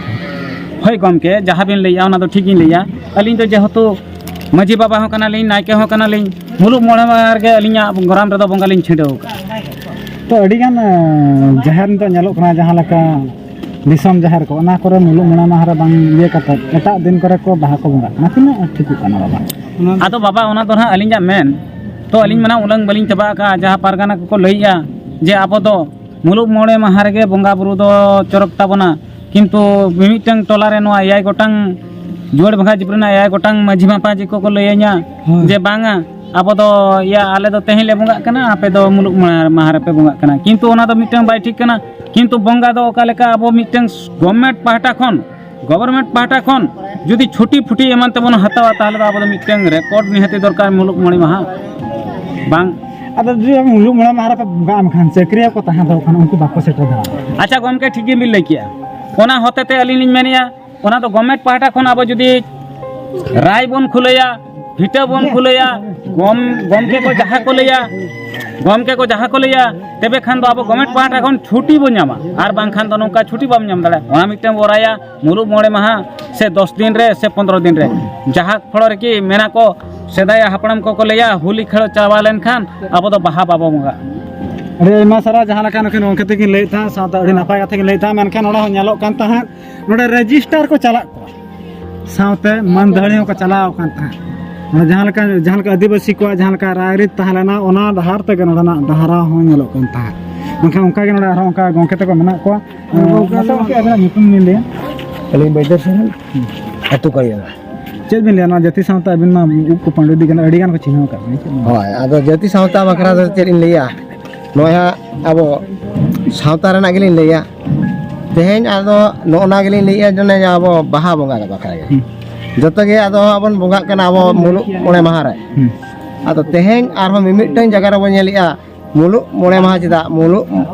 ᱦᱳᱭ ᱜᱚᱢᱠᱮ, ᱡᱟᱦᱟᱸ ᱵᱤᱱ ᱞᱟᱹᱭᱮᱜᱼᱟ ᱚᱱᱟ ᱫᱚ ᱴᱷᱤᱠ ᱜᱤᱧ ᱞᱟᱹᱭᱟ᱾ ᱟᱹᱞᱤᱧ ᱫᱚ ᱡᱮᱦᱮᱛᱩ ᱢᱟᱹᱡᱷᱤ ᱵᱟᱵᱟ ᱦᱚᱸ ᱠᱟᱱᱟᱞᱤᱧ, ᱱᱟᱭᱠᱮ ᱦᱚᱸ ᱠᱟᱱᱟᱞᱤᱧ, ᱢᱩᱞᱩᱜ ᱢᱚᱬᱮ ᱢᱟᱦᱟ ᱨᱮᱜᱮ ᱟᱹᱞᱤᱧᱟᱜ ᱜᱚᱨᱟᱢ ᱨᱮᱫᱚ ᱵᱚᱸᱜᱟ ᱞᱤᱧ ᱪᱷᱤᱰᱟᱹᱣ ᱟᱠᱟᱫᱼᱟ᱾ ᱛᱚ ᱟᱹᱰᱤᱜᱟᱱ ᱮ, ᱡᱟᱦᱮᱨ ᱱᱤᱛᱚᱜ ᱧᱮᱞᱚᱜ ᱠᱟᱱᱟ, ᱡᱟᱦᱟᱸ ᱞᱮᱠᱟ ᱫᱤᱥᱚᱢ ᱡᱟᱦᱮᱨ ᱠᱚ, ᱚᱱᱟ ᱠᱚᱨᱮ ᱢᱩᱞᱩᱜ ᱢᱚᱬᱮ ᱢᱟᱦᱟ ᱨᱮ ᱵᱟᱝ ᱤᱭᱟᱹ ᱠᱟᱛᱮ ᱮᱴᱟᱜ ᱫᱤᱱ ᱠᱚᱨᱮ ᱠᱚ ᱵᱟᱦᱟ ᱠᱚ ᱵᱚᱸᱜᱟᱜ ᱠᱟᱱᱟ᱾ ᱛᱤᱱᱟᱹᱜ ᱴᱷᱤᱠᱚᱜ ᱠᱟᱱᱟ ᱵᱟᱵᱟ? ᱟᱫᱚ ᱵᱟᱵᱟ, ᱚᱱᱟ ᱫᱚ ᱱᱟᱦᱟᱜ ᱟᱹᱞᱤᱧᱟᱜ ᱢᱮᱱ, ᱛᱚ ᱟᱹᱞᱤᱧ ᱢᱟ ᱱᱟᱦᱟᱜ ᱩᱱᱟᱹᱝ ᱵᱟᱹᱞᱤᱧ ᱪᱟᱵᱟ ᱟᱠᱟᱫᱼᱟ᱾ ᱡᱟᱦᱟᱸ ᱯᱟᱨᱜᱟᱱᱟ ᱠᱚᱠᱚ ᱞᱟᱹᱭᱮᱜᱼᱟ ᱡᱮ ᱟᱵᱚ ᱫᱚ ᱢᱩᱞᱩᱜ ᱢᱚᱬᱮ ᱢᱟᱦᱟ ᱨᱮᱜᱮ ᱵᱚᱸᱜᱟ ᱵᱩᱨᱩ ᱫᱚ ᱪᱚᱨᱚᱠ ᱛᱟᱵᱚᱱᱟ, ᱠᱤᱱᱛᱩ ᱢᱤᱢᱤᱫᱴᱟᱝ ᱴᱚᱞᱟ ᱨᱮ ᱱᱚᱣᱟ ᱮᱭᱟᱭ ᱜᱚᱴᱟᱝ ᱡᱩᱣᱟᱹᱲ ᱵᱷᱟᱸᱜᱟ ᱡᱤᱯ ᱨᱮᱱᱟᱜ ᱮᱭᱟᱭ ᱜᱚᱴᱟᱝ ᱢᱟᱹᱡᱷᱤ ᱢᱟᱯᱟᱡᱤ ᱠᱚᱠᱚ ᱞᱟᱹᱭᱟᱹᱧᱟ ᱦᱳᱭ᱾ ᱡᱮ ᱵᱟᱝᱟ, ᱟᱵᱚ ᱫᱚ ᱤᱭᱟᱹ ᱟᱞᱮ ᱫᱚ ᱛᱮᱦᱮᱧ ᱞᱮ ᱵᱚᱸᱜᱟᱜ ᱠᱟᱱᱟ, ᱟᱯᱮ ᱫᱚ ᱢᱩᱞᱩᱜ ᱢᱚᱬᱮ ᱢᱟᱦᱟ ᱨᱮᱯᱮ ᱵᱚᱸᱜᱟᱜ ᱠᱟᱱᱟ, ᱠᱤᱱᱛᱩ ᱚᱱᱟ ᱫᱚ ᱢᱤᱫᱴᱟᱝ ᱵᱟᱭ ᱴᱷᱤᱠ ᱠᱟᱱᱟ᱾ ᱠᱤᱱᱛᱩ ᱵᱚᱸᱜᱟ ᱫᱚ ᱚᱠᱟ ᱞᱮᱠᱟ ᱟᱵᱚ ᱢᱤᱫᱴᱟᱝ ᱜᱚᱵᱷᱚᱨᱱᱢᱮᱱᱴ ᱯᱟᱦᱴᱟ ᱠᱷᱚᱱ ᱜᱚᱵᱷᱚᱨᱱᱢᱮᱱᱴ ᱯᱟᱦᱴᱟ ᱠᱷᱚᱱ ᱡᱩᱫᱤ ᱪᱷᱩᱴᱤ ᱯᱷᱩᱴᱤ ᱮᱢᱟᱱ ᱛᱮᱵᱚᱱ ᱦᱟᱛᱟᱣᱟ, ᱛᱟᱦᱚᱞᱮ ᱫᱚ ᱟᱵᱚ ᱫᱚ ᱢᱤᱫᱴᱟᱝ ᱨᱮᱠᱚᱨᱰ ᱱᱤᱦᱟᱹᱛᱤ ᱫᱚᱨᱠᱟᱨ ᱢᱩᱞᱩᱜ ᱢᱚᱬᱮ ᱢᱟᱦᱟ᱾ ᱵᱟᱝ᱾ ᱟᱫᱚ ᱡᱩᱫᱤ ᱟᱵᱚ ᱢᱩᱞᱩᱜ ᱢᱚᱬᱮ ᱢᱟᱦᱟ ᱨᱮᱯᱮ ᱵᱚᱸᱜᱟᱜᱼᱟ, ᱢᱮᱱᱠᱷᱟᱱ ᱪᱟᱹᱠᱨᱤᱭᱟᱹ ᱠᱚ ᱛᱟᱦᱮᱸ ᱫᱚ ᱠᱷᱟᱱ ᱩᱱᱠᱩ ᱵᱟᱠᱚ ᱥᱮᱴᱮᱨ ᱫᱟᱲᱮᱭᱟᱜᱼᱟ᱾ ᱟᱪᱪᱷᱟ ᱜᱚᱢᱠᱮ, ᱴᱷᱤᱠ ᱜᱮᱵᱤᱱ ᱞᱟᱹᱭ ᱠᱮᱜᱼᱟ᱾ ᱚᱱᱟ ᱦᱚᱛᱮ ᱛᱮ ᱟᱹᱞᱤᱧ ᱞᱤᱧ ᱢᱮᱱᱮᱜᱼᱟ, ᱚᱱᱟ ᱫᱚ ᱜᱚᱵᱷᱚᱨᱱᱢᱮᱱᱴ ᱯᱟᱦᱴᱟ ᱠᱷᱚᱱ ᱟᱵᱚ ᱡᱩᱫᱤ ᱨᱟᱭ ᱵᱚᱱ ᱠᱷᱩᱞᱟᱹᱭᱟ, ᱵᱷᱤᱴᱟᱹ ᱵᱚᱱ ᱠᱷᱩᱞᱟᱹᱭᱟ, ᱜᱚᱢ-, ᱜᱚᱢᱠᱮ ᱠᱚ ᱡᱟᱦᱟᱸ ᱠᱚ ᱞᱟᱹᱭᱟ, ᱜᱚᱢᱠᱮ ᱠᱚ ᱡᱟᱦᱟᱸ ᱠᱚ ᱞᱟᱹᱭᱟ, ᱛᱚᱵᱮ ᱠᱷᱟᱱ ᱫᱚ ᱟᱵᱚ ᱜᱚᱵᱷᱚᱨᱱᱢᱮᱱᱴ ᱯᱟᱦᱴᱟ ᱠᱷᱚᱱ ᱪᱷᱩᱴᱤ ᱵᱚᱱ ᱧᱟᱢᱟ, ᱟᱨ ᱵᱟᱝᱠᱷᱟᱱ ᱫᱚ ᱱᱚᱝᱠᱟ ᱪᱷᱩᱴᱤ ᱵᱟᱢ ᱧᱟᱢ ᱫᱟᱲᱮᱭᱟᱜᱼᱟ᱾ ᱚᱱᱟ ᱢᱤᱫᱴᱟᱝ ᱵᱚ ᱨᱟᱭᱟ, ᱢᱩᱞᱩᱜ ᱢᱚᱬᱮ ᱢᱟᱦᱟ ᱥᱮ ᱫᱚᱥ ᱫᱤᱱ ᱨᱮ ᱥᱮ ᱯᱚᱱᱫᱽᱨᱚ ᱫᱤᱱ ᱨᱮ, ᱡᱟᱦᱟᱸ ᱯᱷᱚᱲᱚ ᱨᱮᱠᱤ ᱢᱮᱱᱟ ᱠᱚ, ᱥᱮᱫᱟᱭ ᱦᱟᱯᱲᱟᱢ ᱠᱚᱠᱚ ᱞᱟᱹᱭᱟ, ᱦᱳᱞᱤ ᱠᱷᱮᱞ ᱪᱟᱵᱟ ᱞᱮᱱᱠᱷᱟᱱ ᱟᱵᱚ ᱫᱚ ᱵᱟᱦᱟ ᱵᱟᱵᱚ ᱵᱚᱸᱜᱟᱜᱼᱟ᱾ ᱟᱹᱰᱤ ᱟᱭᱢᱟ ᱥᱟᱨᱦᱟᱣ, ᱡᱟᱦᱟᱸ ᱞᱮᱠᱟ ᱱᱩᱠᱤᱱ ᱜᱚᱢᱠᱮ ᱛᱟᱹᱠᱤᱱ ᱞᱟᱹᱭᱮᱫ ᱛᱟᱦᱮᱸᱫ, ᱥᱟᱶᱛᱮ ᱟᱹᱰᱤ ᱱᱟᱯᱟᱭ ᱠᱟᱛᱷᱟ ᱠᱤᱱ ᱞᱟᱹᱭᱮᱫ ᱛᱟᱦᱮᱸᱫ, ᱢᱮᱱᱠᱷᱟᱱ ᱱᱚᱰᱮ ᱦᱚᱸ ᱧᱮᱞᱚᱜ ᱠᱟᱱ ᱛᱟᱦᱮᱸᱫ, ᱱᱚᱰᱮ ᱨᱮᱡᱤᱥᱴᱟᱨ ᱠᱚ ᱪᱟᱞᱟᱜ ᱠᱚᱣᱟ, ᱥᱟᱶᱛᱮ ᱢᱟᱹᱱ ᱫᱟᱹᱦᱲᱤ ᱦᱚᱸᱠᱚ ᱪᱟᱞᱟᱣ ᱟᱠᱟᱱ ᱛᱟᱦᱮᱸᱫ᱾ ᱚᱱᱟ ᱡᱟᱦᱟᱸ ᱞᱮᱠᱟ, ᱡᱟᱦᱟᱸ ᱞᱮᱠᱟ ᱟᱹᱫᱤᱵᱟᱹᱥᱤ ᱠᱚᱣᱟᱜ ᱡᱟᱦᱟᱸ ᱞᱮᱠᱟ ᱨᱟᱭᱨᱤᱛ ᱛᱟᱦᱮᱸ ᱞᱮᱱᱟ, ᱚᱱᱟ ᱰᱟᱦᱟᱨ ᱛᱮᱜᱮ ᱱᱚᱰᱮᱱᱟᱜ ᱰᱟᱦᱟᱨᱟ ᱦᱚᱸ ᱧᱮᱞᱚᱜ ᱠᱟᱱ ᱛᱟᱦᱮᱸᱫ᱾ ᱢᱮᱱᱠᱷᱟᱱ ᱚᱱᱠᱟ ᱜᱮ ᱱᱚᱰᱮ ᱟᱨᱦᱚᱸ ᱚᱱᱠᱟ ᱜᱚᱢᱠᱮ ᱛᱟᱠᱚ ᱢᱮᱱᱟᱜ ᱠᱚᱣᱟ᱾ ᱜᱚᱢᱠᱮ ᱢᱟᱥᱮ ᱜᱚᱢᱠᱮ, ᱟᱵᱤᱱᱟᱜ ᱧᱩᱛᱩᱢ ᱵᱤᱱ ᱞᱟᱹᱭᱟ? ᱟᱹᱞᱤᱧ ᱵᱟᱹᱭᱫᱟᱹᱨ ᱥᱚᱨᱮᱱ, ᱟᱹᱛᱩ ᱠᱟᱲᱤᱭᱟᱝᱟ᱾ ᱪᱮᱫ ᱵᱤᱱ ᱞᱟᱹᱭᱟ, ᱱᱚᱣᱟ ᱡᱟᱹᱛᱤ ᱥᱟᱶᱛᱟ ᱟᱹᱵᱤᱱ ᱢᱟ ᱩᱵ ᱠᱚ ᱯᱟᱹᱰᱩ ᱤᱫᱤ ᱠᱟᱱᱟ, ᱟᱹᱰᱤ ᱜᱟᱱ ᱠᱚ ᱪᱤᱱᱦᱟᱹᱣ ᱟᱠᱟᱫ ᱵᱤᱱᱟ, ᱪᱮᱫ ᱵᱤᱱ ᱞᱟᱹᱭᱟ? ᱦᱳᱭ, ᱟᱫᱚ ᱡᱟᱹᱛᱤ ᱥᱟᱶᱛᱟ ᱵᱟᱠᱷᱨᱟ ᱫᱚ ᱪᱮᱫ ᱤᱧ ᱞᱟᱹᱭᱟ? ᱱᱚᱜᱼᱚᱭ ᱦᱟᱸᱜ ᱟᱵᱚ ᱥᱟᱶᱛᱟ ᱨᱮᱱᱟᱜ ᱜᱮᱞᱤᱧ ᱞᱟᱹᱭᱟ᱾ ᱛᱮᱦᱮᱧ ᱟᱫᱚ ᱱᱚᱜᱼᱚ ᱱᱟ ᱜᱮᱞᱤᱧ ᱞᱟᱹᱭᱮᱫᱼᱟ, ᱡᱮ ᱚᱱᱮ ᱟᱵᱚ ᱵᱟᱦᱟ ᱵᱚᱸᱜᱟ ᱵᱟᱠᱷᱨᱟ ᱜᱮ᱾ ᱦᱩᱸ᱾ ᱡᱚᱛᱚ ᱜᱮ ᱟᱫᱚ ᱵᱚᱱ ᱵᱚᱸᱜᱟᱜ ᱠᱟᱱᱟ ᱟᱵᱚ ᱢᱩᱞᱩᱜ ᱢᱚᱬᱮ ᱢᱟᱦᱟ ᱨᱮ᱾ ᱦᱩᱸ᱾ ᱟᱫᱚ ᱛᱮᱦᱮᱧ ᱟᱨᱦᱚᱸ ᱢᱤᱢᱤᱫᱴᱟᱝ ᱡᱟᱭᱜᱟ ᱨᱮᱵᱚᱱ ᱧᱮᱞᱮᱜᱼᱟ, ᱢᱩᱞᱩᱜ ᱢᱚᱬᱮ ᱢᱟᱦᱟ ᱪᱮᱫᱟᱜ, ᱢᱩᱞᱩᱜ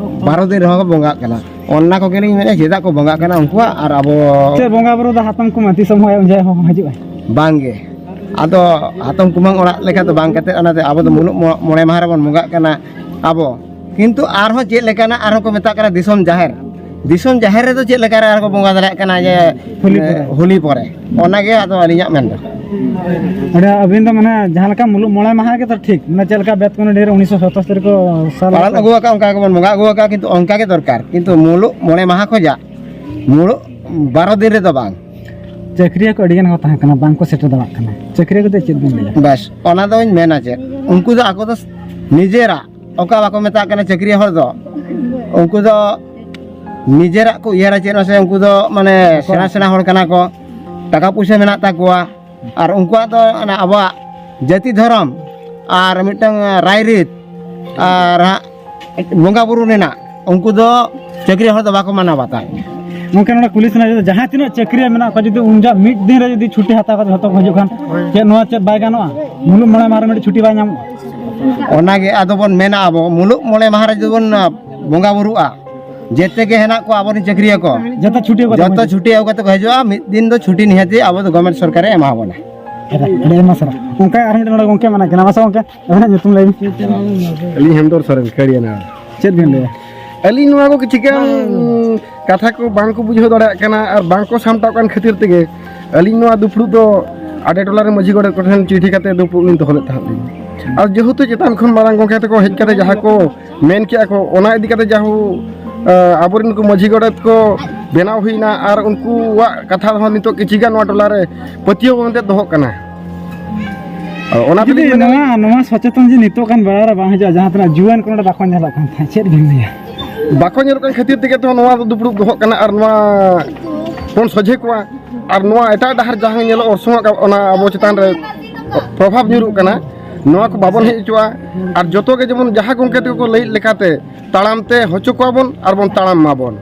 ᱵᱟᱨᱚ ᱫᱤᱱ ᱨᱮᱦᱚᱸ ᱠᱚ ᱵᱚᱸᱜᱟᱜ ᱠᱟᱱᱟ᱾ ᱚᱱᱟ ᱠᱚᱜᱮᱞᱤᱧ ᱢᱮᱱᱮᱫᱼᱟ, ᱪᱮᱫᱟᱜ ᱠᱚ ᱵᱚᱸᱜᱟᱜ ᱠᱟᱱᱟ ᱩᱱᱠᱩᱣᱟᱜ ᱟᱨ ᱟᱵᱚ ᱪᱮᱫ ᱵᱚᱸᱜᱟ ᱵᱩᱨᱩ ᱫᱚ ᱦᱟᱛᱚᱢ ᱠᱩᱢᱟᱹᱝ ᱛᱤᱥ ᱦᱚᱸ ᱦᱚᱸ ᱦᱤᱡᱩᱜᱼᱟ? ᱵᱟᱝᱜᱮ᱾ ᱟᱫᱚ ᱦᱟᱛᱚᱢ ᱠᱩᱢᱟᱹᱝ ᱚᱲᱟᱜ ᱞᱮᱠᱟ ᱫᱚ ᱵᱟᱝ ᱠᱟᱛᱮ, ᱚᱱᱟᱛᱮ ᱟᱵᱚ ᱫᱚ ᱢᱩᱞᱩᱜ ᱢᱚ-, ᱢᱚᱬᱮ ᱢᱟᱦᱟ ᱨᱮᱵᱚᱱ ᱵᱚᱸᱜᱟᱜ ᱠᱟᱱᱟ ᱟᱵᱚ᱾ ᱠᱤᱱᱛᱩ ᱟᱨᱦᱚᱸ ᱪᱮᱫ ᱞᱮᱠᱟᱱᱟᱜ ᱟᱨᱦᱚᱸ ᱠᱚ ᱢᱮᱛᱟᱜ ᱠᱟᱱᱟ ᱫᱤᱥᱚᱢ ᱡᱟᱦᱮᱨ᱾ ᱫᱤᱥᱚᱢ ᱡᱟᱦᱮᱨ ᱨᱮᱫᱚ ᱪᱮᱫ ᱞᱮᱠᱟ ᱨᱮ ᱟᱨᱦᱚᱸ ᱠᱚ ᱵᱚᱸᱜᱟ ᱫᱟᱲᱮᱭᱟᱜ ᱠᱟᱱᱟ ᱡᱮ, ᱦᱳᱞᱤ ᱯᱚᱨᱮ᱾ ᱦᱳᱞᱤ ᱯᱚᱨᱮ? ᱚᱱᱟᱜᱮ ᱟᱫᱚ ᱟᱹᱞᱤᱧᱟᱜ ᱢᱮᱱ ᱫᱚ᱾ ᱟᱹᱰᱤ, ᱟᱹᱵᱤᱱ ᱫᱚ ᱢᱟᱱᱮ ᱡᱟᱦᱟᱸ ᱞᱮᱠᱟ ᱢᱩᱞᱩᱜ ᱢᱚᱬᱮ ᱢᱟᱦᱟ ᱜᱮ ᱛᱚ ᱴᱷᱤᱠ, ᱢᱟᱱᱮ ᱪᱮᱫ ᱞᱮᱠᱟ ᱵᱮᱛ ᱠᱚᱱᱚ ᱰᱷᱮᱨ ᱩᱱᱤᱥᱥᱚ ᱥᱚᱛᱛᱚᱨ ᱠᱚ ᱥᱟᱞ ᱯᱟᱞᱚᱱ ᱟᱹᱜᱩ ᱟᱠᱟᱫ, ᱚᱱᱠᱟ ᱜᱮᱵᱚᱱ ᱵᱚᱸᱜᱟ ᱟᱹᱜᱩ ᱟᱠᱟᱫ, ᱠᱤᱱᱛᱩ ᱚᱱᱠᱟ ᱜᱮ ᱫᱚᱨᱠᱟᱨ᱾ ᱠᱤᱱᱛᱩ ᱢᱩᱞᱩᱜ ᱢᱚᱬᱮ ᱢᱟᱦᱟ ᱠᱷᱚᱱᱟᱜ ᱢᱩᱞᱩᱜ ᱵᱟᱨᱚ ᱫᱤᱱ ᱨᱮᱫᱚ ᱵᱟᱝ᱾ ᱪᱟᱹᱠᱨᱤᱭᱟᱹ ᱠᱚ ᱟᱹᱰᱤ ᱜᱟᱱ ᱠᱚ ᱛᱟᱦᱮᱸ ᱠᱟᱱᱟ, ᱵᱟᱝ ᱠᱚ ᱥᱮᱴᱮᱨ ᱫᱟᱲᱮᱭᱟᱜ ᱠᱟᱱᱟ᱾ ᱪᱟᱹᱠᱨᱤᱭᱟᱹ ᱠᱚᱫᱚ ᱪᱮᱫ ᱵᱤᱱ ᱞᱟᱹᱭᱟ? ᱵᱟᱥ, ᱚᱱᱟ ᱫᱚᱧ ᱢᱮᱱᱟ ᱪᱮᱫ, ᱩᱱᱠᱩ ᱫᱚ ᱟᱠᱚ ᱫᱚ ᱱᱤᱡᱮᱨᱟᱜ, ᱚᱠᱟ ᱵᱟᱠᱚ ᱢᱮᱛᱟᱜ ᱠᱟᱱᱟ ᱪᱟᱹᱠᱨᱤᱭᱟᱹ ᱦᱚᱲ ᱫᱚ, ᱩᱱᱠᱩ ᱫᱚ ᱱᱤᱡᱮᱨᱟᱜ ᱠᱚ ᱩᱭᱦᱟᱹᱨᱟ ᱪᱮᱫ, ᱢᱟᱥᱮ ᱩᱱᱠᱩ ᱫᱚ ᱢᱟᱱᱮ ᱥᱮᱬᱟ ᱥᱮᱬᱟ ᱦᱚᱲ ᱠᱟᱱᱟ ᱠᱚ, ᱴᱟᱠᱟ ᱯᱩᱭᱥᱟᱹ ᱢᱮᱱᱟᱜ ᱛᱟᱠᱚᱣᱟ, ᱟᱨ ᱩᱱᱠᱩᱣᱟᱜ ᱫᱚ ᱚᱱᱟ ᱟᱵᱚᱣᱟᱜ ᱡᱟᱹᱛᱤ ᱫᱷᱚᱨᱚᱢ ᱟᱨ ᱢᱤᱫᱴᱟᱝ ᱨᱟᱭᱨᱤᱛ ᱟᱨ ᱦᱟᱸᱜ ᱵᱚᱸᱜᱟ ᱵᱩᱨᱩ ᱨᱮᱱᱟᱜ ᱩᱱᱠᱩ ᱫᱚ ᱪᱟᱹᱠᱨᱤ ᱦᱚᱲ ᱫᱚ ᱵᱟᱠᱚ ᱢᱟᱱᱟᱣ ᱵᱟᱛᱟᱣ᱾ ᱜᱚᱢᱠᱮ, ᱱᱚᱰᱮ ᱠᱩᱞᱤ ᱥᱟᱱᱟᱭᱮᱫ ᱞᱤᱧᱟ, ᱡᱟᱦᱟᱸ ᱛᱤᱱᱟᱹᱜ ᱪᱟᱹᱠᱨᱤᱭᱟᱹ ᱢᱮᱱᱟᱜ ᱠᱚᱣᱟ, ᱡᱩᱫᱤ ᱩᱱ ᱡᱚᱦᱚᱜ ᱢᱤᱫ ᱫᱤᱱ ᱨᱮ ᱡᱩᱫᱤ ᱪᱷᱩᱴᱤ ᱦᱟᱛᱟᱣ ᱠᱟᱛᱮ ᱡᱷᱚᱛᱚ ᱠᱚ ᱦᱤᱡᱩᱜ ᱠᱷᱟᱱ, ᱪᱮᱫ ᱱᱚᱣᱟ ᱪᱮᱫ ᱵᱟᱭ ᱜᱟᱱᱚᱜᱼᱟ? ᱢᱩᱞᱩᱜ ᱢᱚᱬᱮ ᱢᱟᱦᱟ ᱨᱮ ᱢᱤᱫᱴᱤᱡ ᱪᱷᱩᱴᱤ ᱵᱟᱭ ᱧᱟᱢᱚᱜᱼᱟ? ᱚᱱᱟᱜᱮ ᱟᱫᱚ ᱵᱚᱱ ᱢᱮᱱᱟ, ᱟᱵᱚ ᱢᱩᱞᱩᱜ ᱢᱚᱬᱮ ᱢᱟᱦᱟ ᱨᱮ ᱡᱩᱫᱤ ᱵᱚᱱ, ᱟ, ᱵᱚᱸᱜᱟ ᱵᱩᱨᱩᱜᱼᱟ, ᱡᱮᱛᱮ ᱜᱮ ᱦᱮᱱᱟᱜ ᱠᱚᱣᱟ ᱟᱵᱚᱨᱮᱱ ᱪᱟᱹᱠᱨᱤᱭᱟᱹ ᱠᱚ, ᱡᱚᱛᱚ ᱪᱷᱩᱴᱤ ᱠᱚ ᱡᱚᱛᱚ ᱛᱟᱵᱚᱱᱟ᱾ ᱪᱷᱩᱴᱤ ᱟᱹᱜᱩ ᱠᱟᱛᱮ ᱠᱚ ᱦᱤᱡᱩᱜᱼᱟ, ᱢᱤᱫ ᱫᱤᱱ ᱫᱚ ᱪᱷᱩᱴᱤ ᱱᱤᱦᱟᱹᱛᱤ ᱟᱵᱚ ᱫᱚ ᱜᱚᱵᱷᱢᱮᱱᱴ ᱥᱚᱨᱠᱟᱨᱮ ᱮᱢᱟ ᱵᱚᱱᱟ᱾ ᱟᱹᱰᱤ, ᱟᱹᱰᱤ ᱟᱭᱢᱟ ᱥᱟᱨᱦᱟᱣ᱾ ᱚᱱᱠᱟ ᱟᱨ ᱢᱤᱫᱴᱮᱱ ᱱᱚᱰᱮ ᱜᱚᱢᱠᱮ ᱢᱮᱱᱟᱜ ᱠᱤᱱᱟ, ᱢᱟᱥᱮ ᱜᱚᱢᱠᱮ ᱟᱵᱮᱱᱟᱜ ᱧᱩᱛᱩᱢ ᱞᱟᱹᱭ ᱵᱤᱱ᱾ ᱟᱹᱞᱤᱧ ᱦᱮᱢᱫᱚᱨ ᱥᱚᱨᱮᱱ, ᱠᱟᱹᱲᱤᱭᱟᱱᱟ᱾ ᱪᱮᱫ ᱵᱤᱱ ᱞᱟᱹᱭᱟ? ᱟᱹᱞᱤᱧ ᱱᱚᱣᱟ ᱠᱚ ᱠᱤᱪᱷᱩ ᱜᱟᱱ ᱠᱟᱛᱷᱟ ᱠᱚ ᱵᱟᱝ ᱠᱚ ᱵᱩᱡᱷᱟᱹᱣ ᱫᱟᱲᱮᱭᱟᱜ ᱠᱟᱱᱟ ᱟᱨ ᱵᱟᱝ ᱠᱚ ᱥᱟᱢᱴᱟᱣ ᱠᱟᱱ ᱠᱷᱟᱹᱛᱤᱨ ᱛᱮᱜᱮ ᱟᱹᱞᱤᱧ ᱱᱚᱣᱟ ᱫᱩᱯᱲᱩᱵ ᱫᱚ ᱟᱰᱮ ᱴᱚᱞᱟ ᱨᱮ ᱢᱟᱹᱡᱷᱤ ᱜᱚᱰᱮᱛ ᱠᱚᱴᱷᱮᱱ ᱪᱤᱴᱷᱤ ᱠᱟᱛᱮ ᱫᱩᱯᱲᱩᱵ ᱞᱤᱧ ᱫᱚᱦᱚ ᱞᱮᱫ ᱛᱟᱦᱮᱸᱫ ᱞᱤᱧ᱾ ᱟᱨ ᱡᱮᱦᱮᱛᱩ ᱪᱮᱛᱟᱱ ᱠᱷᱚᱱ ᱢᱟᱨᱟᱝ ᱜᱚᱢᱠᱮ ᱛᱟᱠᱚ ᱦᱮᱡ ᱠᱟᱛᱮ ᱡᱟᱦᱟᱸ ᱠᱚ ᱢᱮᱱ ᱠᱮᱜᱼᱟ ᱠᱚ, ᱚᱱᱟ ᱤᱫᱤ ᱠᱟᱛᱮ ᱡᱟᱦᱳ, ᱟ, ᱟᱵᱚᱨᱮᱱ ᱠᱚ ᱢᱟᱹᱡᱷᱤ ᱜᱚᱰᱮᱛ ᱠᱚ ᱵᱮᱱᱟᱣ ᱦᱩᱭᱱᱟ ᱟᱨ ᱩᱱᱠᱩᱣᱟᱜ ᱠᱟᱛᱷᱟ ᱦᱚᱸ ᱱᱤᱛᱚᱜ ᱠᱤᱪᱷᱤ ᱜᱟᱱ ᱱᱚᱣᱟ ᱴᱚᱞᱟ ᱨᱮ ᱯᱟᱹᱛᱭᱟᱹᱣ ᱢᱮᱱᱛᱮ ᱫᱚᱦᱚᱜ ᱠᱟᱱᱟ᱾ ᱚᱱᱟ ᱡᱩᱫᱤ ᱛᱮᱞᱤᱧ ᱢᱮᱱᱟ, ᱱᱚᱣᱟ ᱱᱚᱣᱟ ᱥᱚᱪᱮᱛᱚᱱ ᱡᱩᱫᱤ ᱱᱤᱛᱚᱜ ᱜᱟᱱ ᱵᱮᱲᱟ ᱨᱮ ᱵᱟᱝ ᱦᱤᱡᱩᱜᱼᱟ, ᱡᱟᱦᱟᱸ ᱛᱤᱱᱟᱹᱜ ᱡᱩᱣᱟᱹᱱ ᱠᱚ ᱱᱚᱰᱮ ᱵᱟᱠᱚ ᱧᱮᱞᱚᱜ ᱠᱟᱱ ᱛᱟᱦᱮᱸᱫ, ᱪᱮᱫ ᱵᱤᱱ ᱞᱟᱹᱭᱟ? ᱵᱟᱠᱚ ᱧᱮᱞᱚᱜ ᱠᱟᱱ ᱠᱷᱟᱹᱛᱤᱨ ᱛᱮᱜᱮ ᱛᱚ ᱱᱚᱣᱟ ᱫᱚ ᱫᱩᱯᱲᱩᱵ ᱫᱚᱦᱚᱜ ᱠᱟᱱᱟ ᱟᱨ ᱱᱚᱣᱟ ᱵᱚᱱ ᱥᱚᱡᱷᱮ ᱠᱚᱣᱟ᱾ ᱟᱨ ᱱᱚᱣᱟ ᱮᱴᱟᱜ ᱰᱟᱦᱟᱨ ᱡᱟᱦᱟᱸ ᱧᱮᱞᱚᱜ ᱚᱨᱥᱚᱝᱚᱜ ᱠᱟ-, ᱚᱱᱟ ᱟᱵᱚ ᱪᱮᱛᱟᱱ ᱨᱮ ᱯᱨᱚᱵᱷᱟᱵᱽ ᱧᱩᱨᱩᱜ ᱠᱟᱱᱟ, ᱱᱚᱣᱟ ᱠᱚ ᱵᱟᱵᱚᱱ ᱦᱮᱡ ᱦᱚᱪᱚᱣᱟᱜᱼᱟ᱾ ᱟᱨ ᱡᱚᱛᱚ ᱜᱮ ᱡᱮᱢᱚᱱ ᱡᱟᱦᱟᱸ ᱜᱚᱢᱠᱮ ᱛᱟᱠᱚ ᱠᱚ ᱞᱟᱹᱭᱮᱫ ᱞᱮᱠᱟᱛᱮ ᱛᱟᱲᱟᱢ ᱛᱮ ᱦᱚᱪᱚ ᱠᱚᱣᱟ ᱵᱚᱱ ᱟᱨ ᱵᱚᱱ ᱛᱟᱲᱟᱢ ᱢᱟᱵᱚᱱ᱾